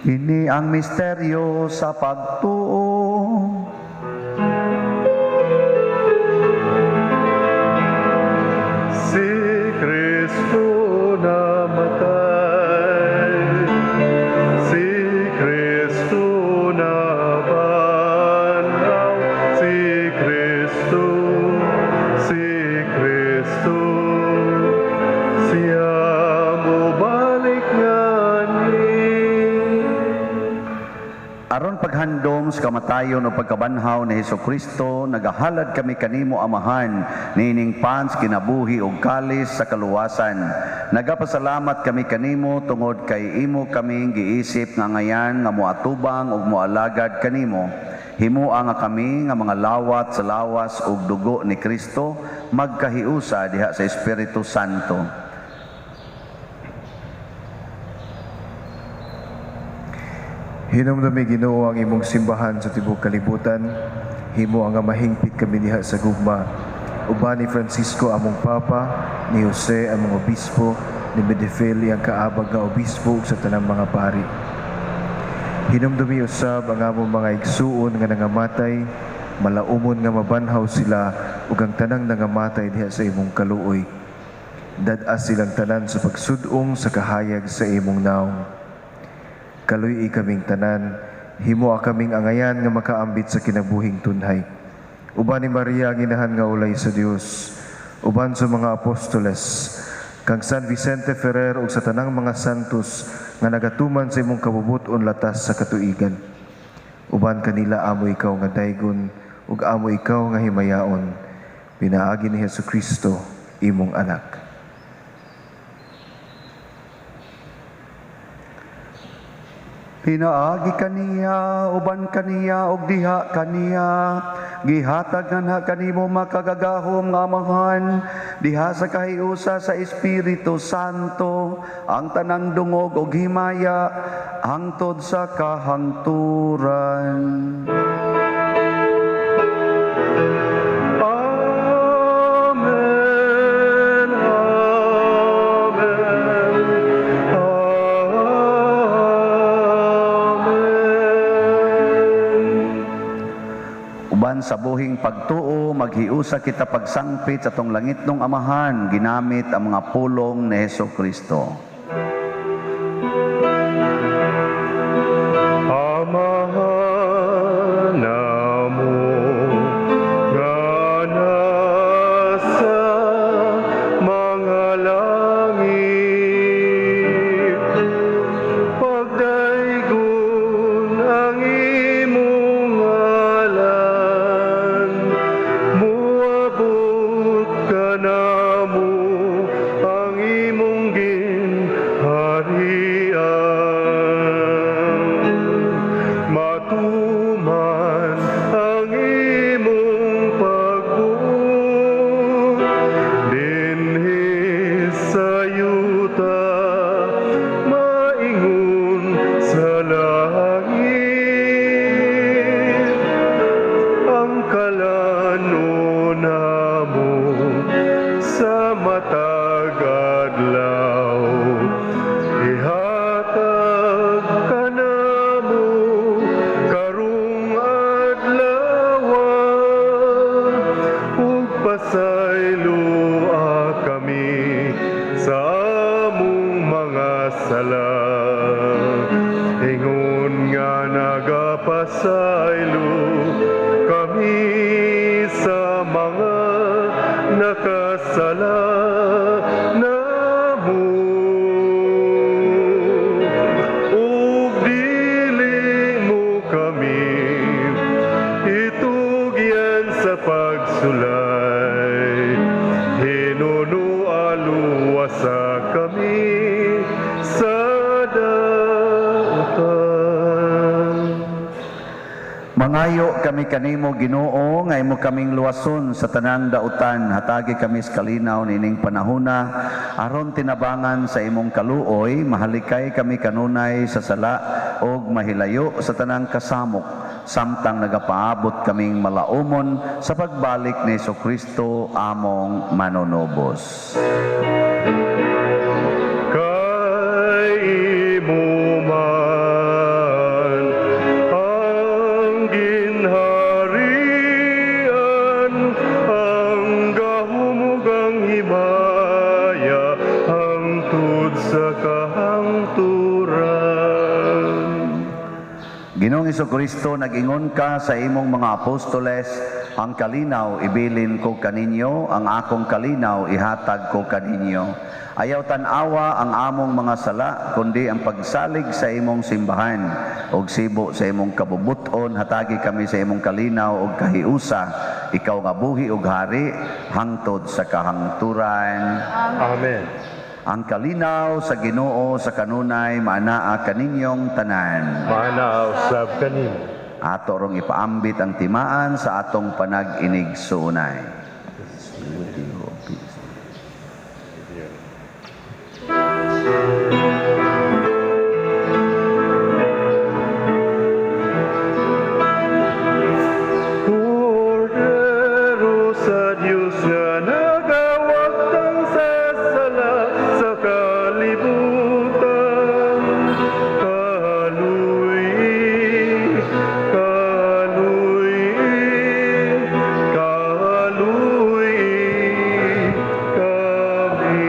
Speaker 2: Ini ang misteryo sa pagtuo.
Speaker 7: Si Kristo namatay, si Kristo nabanhaw, si Kristo, si Kristo, siya mobalik ngani.
Speaker 2: Aron paghandom sa kamatayon o pagkabanhaw ni Hesukristo, nagahalad kami kanimo, Amahan, niining pans kinabuhi ug kalis sa kaluwasan. Nagapasalamat kami kanimo tungod kay imo kaming giisip nga ngayan nga moatubang ug moalagad kanimo. Himoa nga kami nga mga lawat sa lawas ug dugo ni Kristo magkahiusa diha sa Espiritu Santo.
Speaker 6: Hinumdumi, Ginoo, ang imong simbahan sa tibuok kalibutan. Himo ang mahingpit kami diha sa gugma. Uban ni Francisco among Papa, ni Jose among Obispo, ni Medefeli ang kaabag nga obispo ug sa tanang mga pari. Hinumdumi usab ang among mga igsuon nga nangamatay, malaumon nga mabanhaw sila ug ang tanang nangamatay diha sa imong kaluoy. Dad-a silang tanan sa pagsud-ong sa kahayag sa imong naong. Kaluy-i kaming tanan, himoa kaming angayan nga makaambit sa kinabuhing tunhay. Uban ni Maria ang inahan nga ulay sa Dios, uban sa mga apostoles, kang San Vicente Ferrer ug sa tanang mga santos nga nagatuman sa imong kabubut-on latas sa katuigan. Uban kanila amo ikaw nga daygon ug amo ikaw nga himayaon, pinaagi ni Hesukristo imong anak.
Speaker 2: Pinaagi kaniya, uban kaniya, ug diha kaniya, gihatag nganha kanimo makagagahom nga Amahan, diha sa kahiusa sa Espiritu Santo, ang tanang dungog ug himaya, hangtod sa kahangturan.
Speaker 7: Amen, Amen, Amen.
Speaker 2: Uban sa buhing pagtuo, maghiusa kita pagsangpit sa tong langitnong Amahan, ginamit ang mga pulong ni Hesukristo.
Speaker 7: Amahan namo nga nasa mga langit, pagdaygon ang imong ngalan, moabot kanamo ang imong ginharian. Matuman ang imong pagbuot dinhi sa yuta, maingon sa langit. Ang kalanon namo sa matag adlaw, ihatag kanamo karong adlaw, ug pasayloa kami sa among mga sala, ingon nga nagapasaylo kami sa mga nakasala namo. Ug dili mo kami itugyan sa pagsulay, hinunualuwasa kami sa dautan.
Speaker 2: Mangayo kami kanimo, Ginoo, nga imo kaming luwason sa tanang dautan. Hatagi kami sa kalinaw nining panahona, aron tinabangan sa imong kaluoy, mahalikay kami kanunay sa sala og mahilayo sa tanang kasamok, samtang nagapaabot kaming malaumon sa pagbalik ni Hesukristo among manunubos.
Speaker 7: Kay imo man
Speaker 2: Ginoong Kristo, nag-ingon ka sa imong mga apostoles, ang kalinaw ibilin ko kaninyo, ang akong kalinaw ihatag ko kaninyo. Ayaw tan-awa ang among mga sala, kundi ang pagsalig sa imong simbahan og sibo sa imong kabubuton, hatagi kami sa imong kalinaw og kahiusa. Ikaw nga buhi og hari hangtod sa kahangturan.
Speaker 7: Amen.
Speaker 2: Ang kalinaw sa Ginoo sa kanunay maanaa kaninyong tanan.
Speaker 7: Maanaa usab kanimo.
Speaker 2: Ato rong ipaambit ang timaan sa atong panag-inigsuonay.
Speaker 7: Kordero sa Diyos nga nagawagtang sa sala sa kalibutan, kaluy, kaluy, kaluy kami.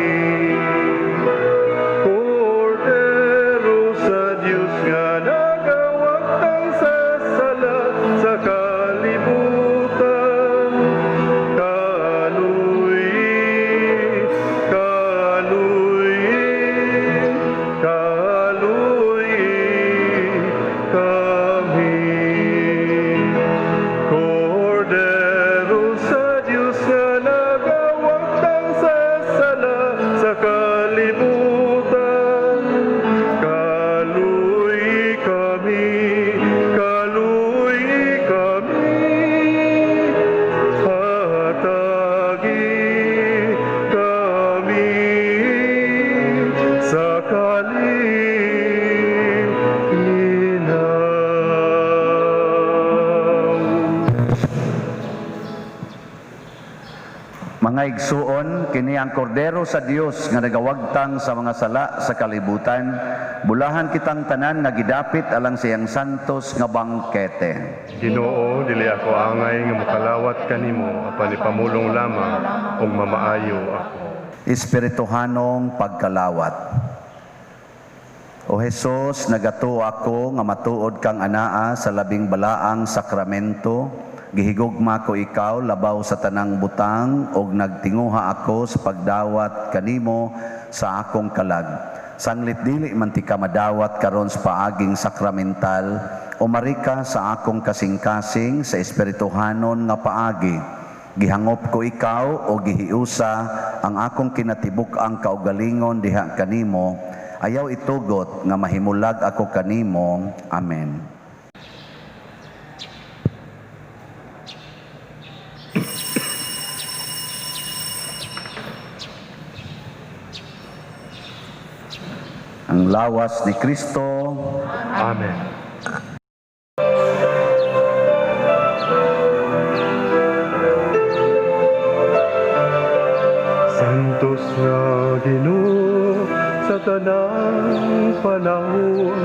Speaker 7: Kordero sa Diyos nga nagawagtang sa sala sa kalibutan, kaluy, kaluy, kaluy kami. Kordero sa Diyos nga nagawagtang sa sala sa kalibutan, kaluy kami, kaluy kami, hatagi kami sa kalinaw.
Speaker 2: Mga igsuon, kini ang kordero sa Dios nga nagawagtang sa mga sala sa kalibutan. Bulahan kitang tanan nga gidapit alang siyang santos nga bangkete.
Speaker 7: Ginoo, dili ako angay nga mokalawat kanimo apan ipamulong lamang ug mamaayo ako.
Speaker 2: Espirituhanong pagkalawat. O Jesus, nagatuo ako nga matuod kang anaa sa labing balaang sakramento. Gihigugma ko ikaw labaw sa tanang butang og nagtinguha ako sa pagdawat kanimo sa akong kalag. Sanglit dili man ti ka madawat karon sa paaging sakramental, umari ka sa akong kasing-kasing sa espirituhanon nga paagi. Gihangop ko ikaw o gihiusa ang akong kinatibuk-ang kaugalingon diha kanimo. Ayaw itugot nga mahimulag ako kanimo. Amen. Ang lawas ni Kristo.
Speaker 7: Amen. Santos nga Ginoo sa tanang panahon,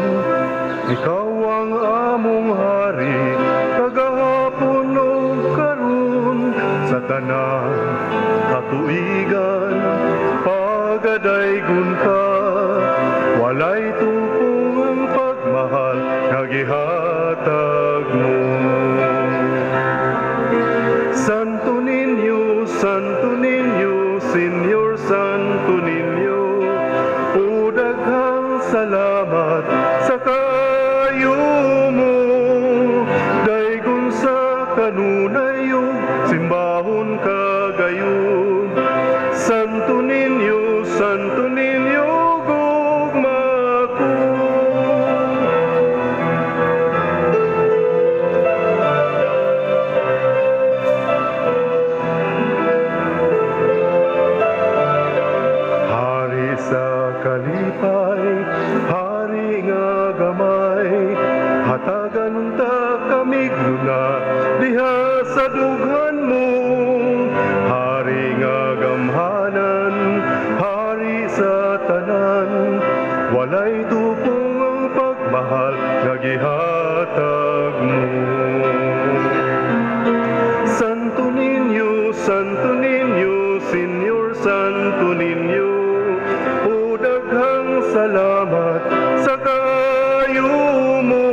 Speaker 7: ikaw ang among hari kagahapon ug karon, sa tanang katuigan pagadaygon ka, walay tupong ang pagmahal nga gihatag mo. Santo Niño, Santo Niño, Señor Santo Niño, o daghang salamat sa kayo mo. Daygon sa kanunay ug simbahon kagayon. Santo Niño, Santo Niño, gugma ko. Hari sa kalipay, hari nga gamay, hatagan ta kamig luna diha sa dughan mo. Hari nga gamhanan, hari sa tanan, walay tupong ang pagmahal nga gihatag mo. Santo Niño, Santo Niño, Señor Santo Niño, o daghang salamat sa kayo mo.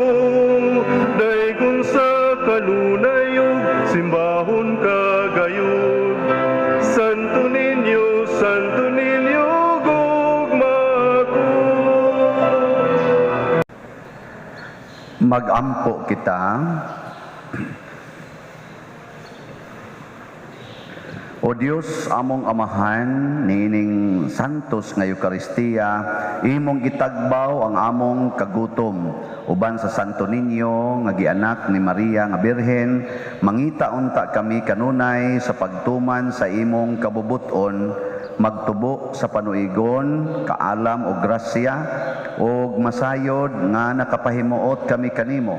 Speaker 2: Magampo kita. O Dios, among Amahan, niining santos nga Eukaristiya, imong gitagbaw ang among kagutom. Uban sa Santo Niño, nga gianak ni Maria nga Birhen, mangita unta kami kanunay sa pagtuman sa imong kabubuton, magtubo sa panuigon, kaalam o grasya, ug masayod nga nakapahimuot kami kanimo.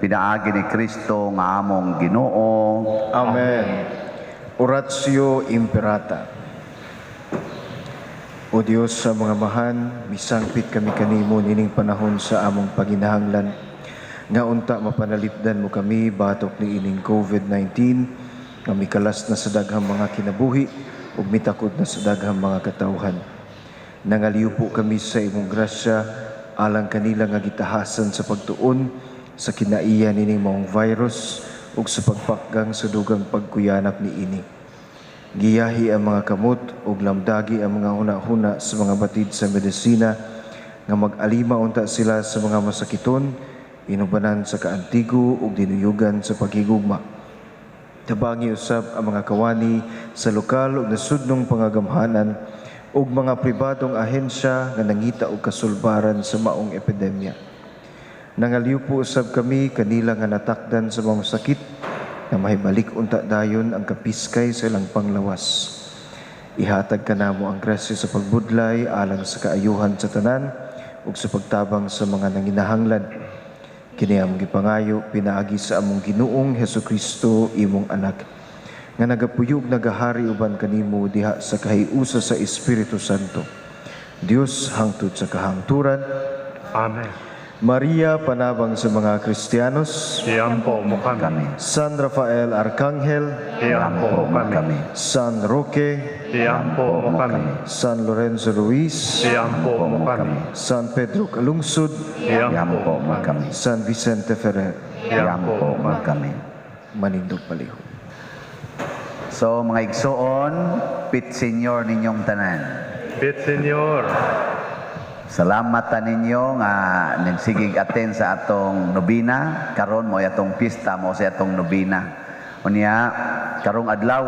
Speaker 2: Pinaagi ni Kristo nga among Ginoo.
Speaker 6: Amen. Oratio Imperata. O Dios sa mga mahan, misangpit kami kanimo nining panahon sa among paginahanglan. Nga unta mapanalipdan mo kami batok ni ining COVID-19, nga mikalas na sa daghang mga kinabuhi ug mitakod na sa daghang mga katawhan. Nangaliw po kami sa imong grasya alang kanila nga gitahasan sa pagtuon sa kinaiya nining maong virus ug sa pagpakgang sa dugang pagkuyanap niini. Giyahi ang mga kamot ug lamdagi ang mga huna-huna sa mga batid sa medisina nga mag-alima unta sila sa mga masakiton, inubanan sa kaantigo ug dinuyugan sa paghigugma. Tabangi usab ang mga kawani sa lokal ug nasudnong pangagamhanan ug mga pribadong ahensya nga nangita og kasulbaran sa maong epidemya. Nangaliw po usab kami kanila nga natakdan sa mga sakit na mahibalik unta dayon ang kapiskay sa ilang panglawas. Ihatag kanamo ang grasya sa pagbudlay alang sa kaayuhan sa tanan ug sa pagtabang sa mga nanginahanglan. Kini among gipangayo pinaagi sa among Ginoong Hesukristo, imong anak, nga nagapuyog nagahari uban kanimo diha sa kahiusa sa Espiritu Santo. Dios hangtod sa kahangturan.
Speaker 7: Amen.
Speaker 6: Maria, panabang sa mga Kristiyanos.
Speaker 7: Iampo mo kami.
Speaker 6: San Rafael Arcangel.
Speaker 7: Iampo mo kami.
Speaker 6: San Roque.
Speaker 7: Iampo mo kami.
Speaker 6: San Lorenzo Ruiz.
Speaker 7: Iampo mo kami.
Speaker 6: San Pedro Calungsod.
Speaker 7: Iampo mo
Speaker 2: kami.
Speaker 6: San Vicente Ferrer.
Speaker 2: Iampo mo kami.
Speaker 6: Manindog palihog.
Speaker 2: So mga igsoon, pit senior ninyong tanan.
Speaker 7: Pit senior.
Speaker 2: Salamat ta ninyo nga nagsigig aten sa atong nobina. Karon mo atong pista mo sa atong nobina. Unya karong adlaw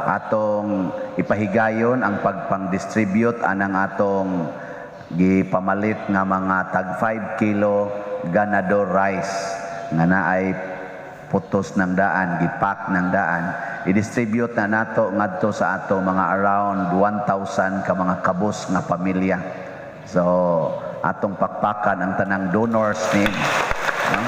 Speaker 2: atong ipahigayon ang pagpang-distribute anang atong gipamalit nga mga tag 5 kilo ganador rice nga naay putos ng daan, gipak ng daan. I-distribute na nato ngadto sa ato mga around 1,000 ka mga kabus nga pamilya. So, atong pakpakan ang tanang donors ni. No?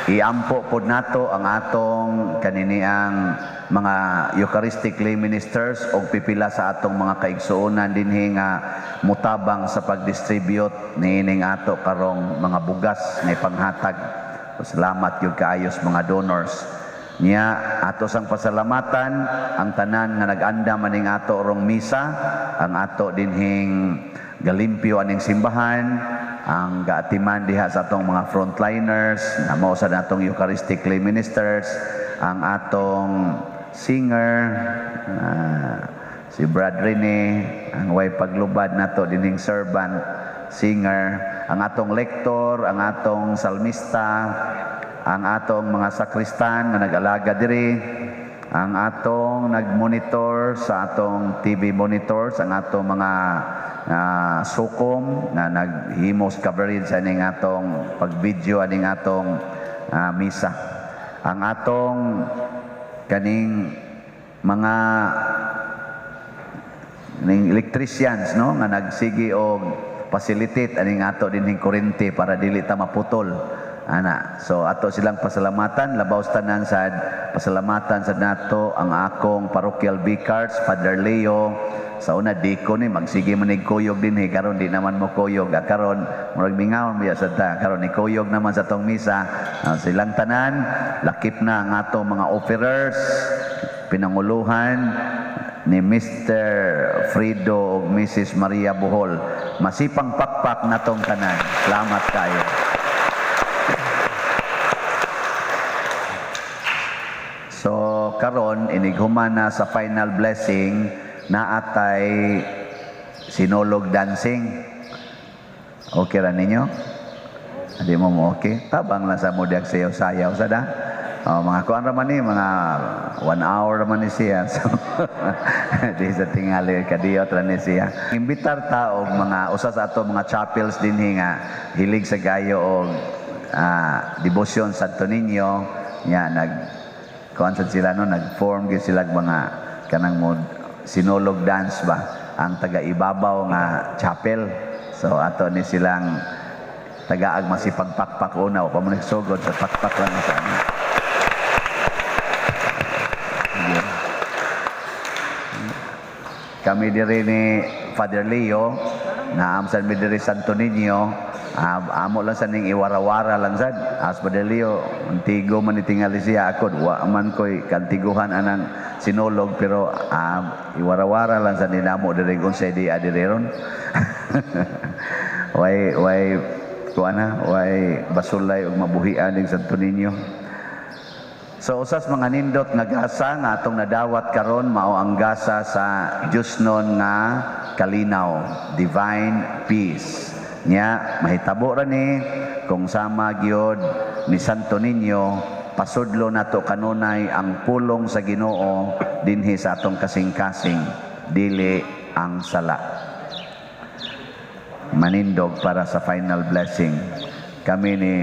Speaker 2: Iampo pod nato ang atong kaniniang mga Eucharistic lay ministers og pipila sa atong mga kaigsuonan dinhi nga mutabang sa pagdistribute niining ato karong mga bugas nga ipanghatag. So, salamat gyud kaayos mga donors. Nya ato sang pasalamatan ang tanan nga nag-anda maning ato rong misa, ang ato dinhing galimpyo aning simbahan, ang gaatiman diha sa atong mga frontliners, na mao sa natong Eucharistic lay ministers, ang atong singer, si Brad Rene, ang way paglubad nato dinhing servant singer, ang atong lektor, ang atong salmista, ang atong mga sakristan nga nag-alaga diri, ang atong nagmonitor sa atong TV monitors, ang atong mga sukom nga naghimos coverage aning atong pag-video aning atong misa. Ang atong kaning mga ning electricians, no, nga nagsigi og facilitate aning ato dinhing kuryente para dili ta maputol. Ana, so ato silang pasalamatan, labaw sa tanan sad pasalamatan sad nato ang akong parochial vicars, Father Leo. Sa una diko ni magsige man nig kuyog dinhi, karon di naman mo kuyog. Karon murag mingawon biya sad ta, karon ni kuyog naman sa tong misa. Silang tanan lakip na ang ato mga offerers, pinanguluhan ni Mr. Frido ug Mrs. Maria Bohol. Masipang pakpak natong tanan. Salamat kayo. So karon inighuman na sa final blessing naatay sinulog dancing. Okay ra ninyo? Hindi mo mo okay? Tabang lang sa mo diag sayaw-sayaw sa da. Oh, mga kuan ra man ni, mga 1 hour ra man ni siya. So, di sa tingali kadiyot ra ni siya. Imbitar ta og mga usa sa ato mga chapels dinhi nga hilig sa gayo og devotion Santo Niño nya, nag kuan sad sila, no, nag-form gyud sila og mga kanang mo sinulog dance ba, ang taga ibabaw nga chapel. So ato ni silang tagaag masipagpakpak una o pa mo nagsugod sa pakpak lang sa ano. Sige. Kami diri ni Father Leo, naamsan mi diri Santo Niño, amo lang sa ning iwarawara lang sad. As Father Leo, antigo man ni tingali siya ako, wa man ko'y kantiguhan anang sinulog, pero iwarawara lang sa ninamo diri kung sa di diri ron. Way kuan na, way basulay og mabuhian ning Santo Niño. So usas mga nindot nga gasa nga atong nadawat karon mao ang gasa sa Diyosnon nga kalinaw, divine peace. Nya mahitabo ra ni kung sama gyud ni Santo Niño, pasudlo nato kanunay ang pulong sa Ginoo dinhi sa atong kasing-kasing, dili ang sala. Manindog para sa final blessing. Kami ni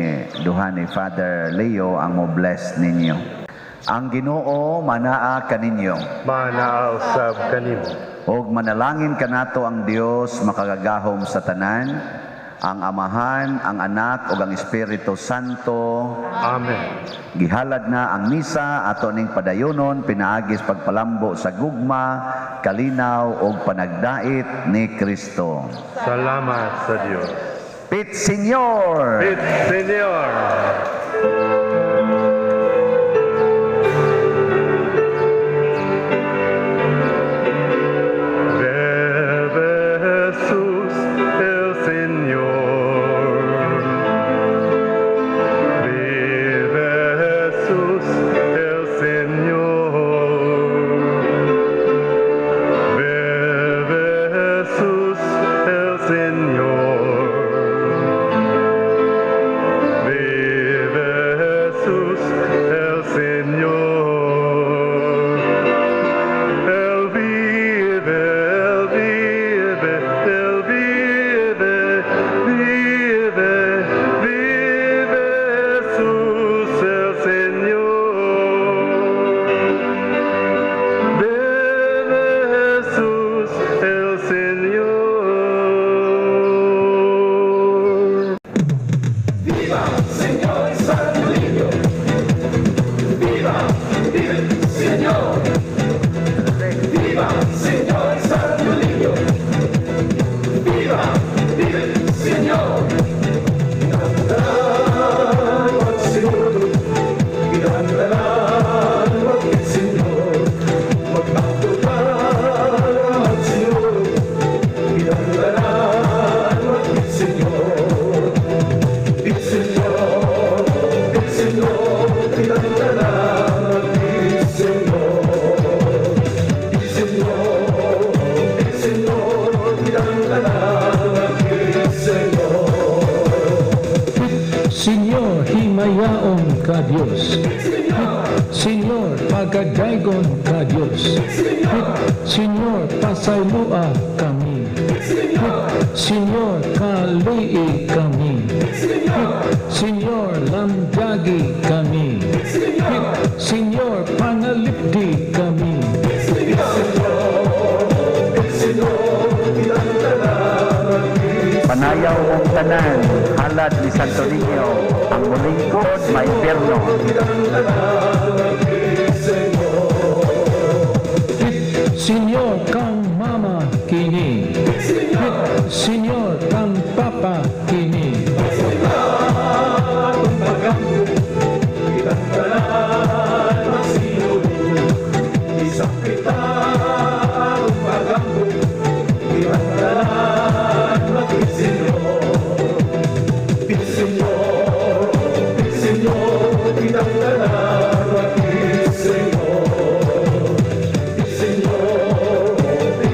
Speaker 2: duha ni Father Leo ang mo bless ninyo. Ang Ginoo manaa kaninyo.
Speaker 7: Manaa usab kanimo.
Speaker 2: Og manalangin kanato ang Dios makagagahom sa tanan, ang Amahan, ang Anak ug ang Espiritu Santo.
Speaker 7: Amen.
Speaker 2: Gihalad na ang misa, ato ning padayonon pinaagis pagpalambo sa gugma, kalinaw ug panagdait ni Kristo.
Speaker 7: Salamat sa Dios.
Speaker 2: Pit Señor.
Speaker 7: Pit Señor. Vive Jesús el Señor. Vive Jesús el Señor. Vive Jesús el Señor. Vive Jesús el Señor. Él vive, Él vive, Él vive, vive, vive Jesús el Señor. Vive Jesús el Señor.
Speaker 8: Viva, Señor Santo Niño. Viva, vive, Señor. Viva, Señor Santo Niño. Viva, vive, Señor. Tanan magsinulog, kitang tanan mag-Señor. Mag-adto ta magsinulog, kitang tanan mag-Señor. Señor, Señor, kitang tanan mag-Señor. Señor, Señor, kitang tanan mag-Señor.
Speaker 9: Señor, himayaon ka Dios. Señor, pagadaygon ka Dios. Señor, pasayloa kami. Señor, kalii kami. Señor, lamdagi kami. Señor, panalipdi kami.
Speaker 8: Señor, kitang tanan
Speaker 2: Panayaw mong tanan, halad ni Santo Niño, ang mulingkod maimpyerno.
Speaker 8: Kitang tanan Señor.
Speaker 9: Señor, kang mama kini. Señor, kang papa kini.
Speaker 8: Atong pagampo, kitang tanan magsinulog. Isakritan atong pagampo, kitang tanan mag-Señor. Señor, Señor, kitang tanan mag-Señor. Señor,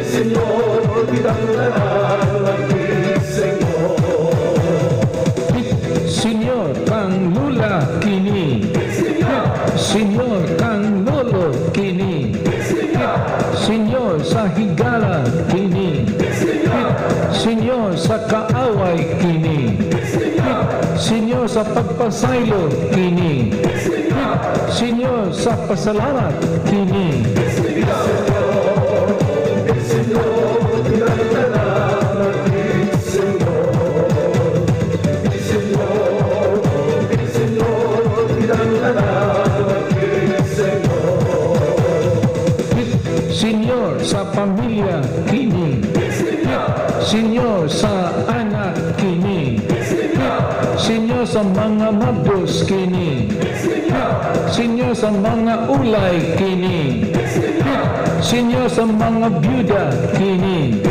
Speaker 8: Señor, kitang tanan mag
Speaker 9: Senyor sa kaaway kini. Senyor sa pagpasaylo kini. Senyor sa pasalamat kini. Senyor sa pamilya kini. Senyor sa anak kini. Senyor sa mga mabdos kini. Senyor sa mga ulay kini. Senyor sa mga byuda kini.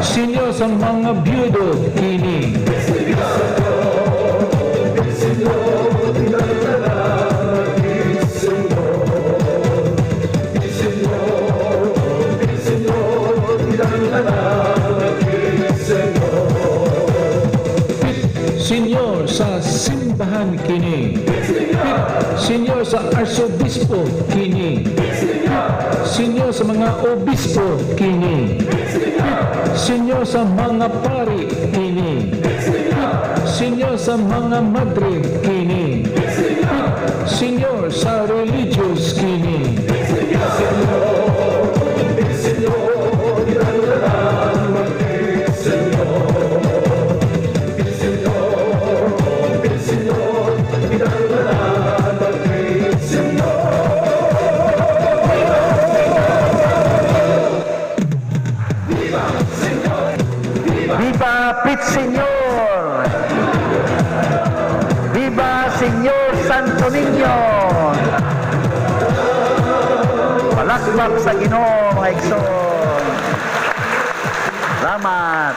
Speaker 9: Senyor sa mga byudo kini. Senyor sa simbahan kini. Senyor sa arsobispo kini. Senyor sa mga obispo kini. Senyor sa mga pari kini. Senyor sa mga madre kini. Senyor sa religious kini.
Speaker 2: Viva Pit Señor! Viva Señor Santo Niño! Palakpak sa Ginoo, mga igsoon. Salamat.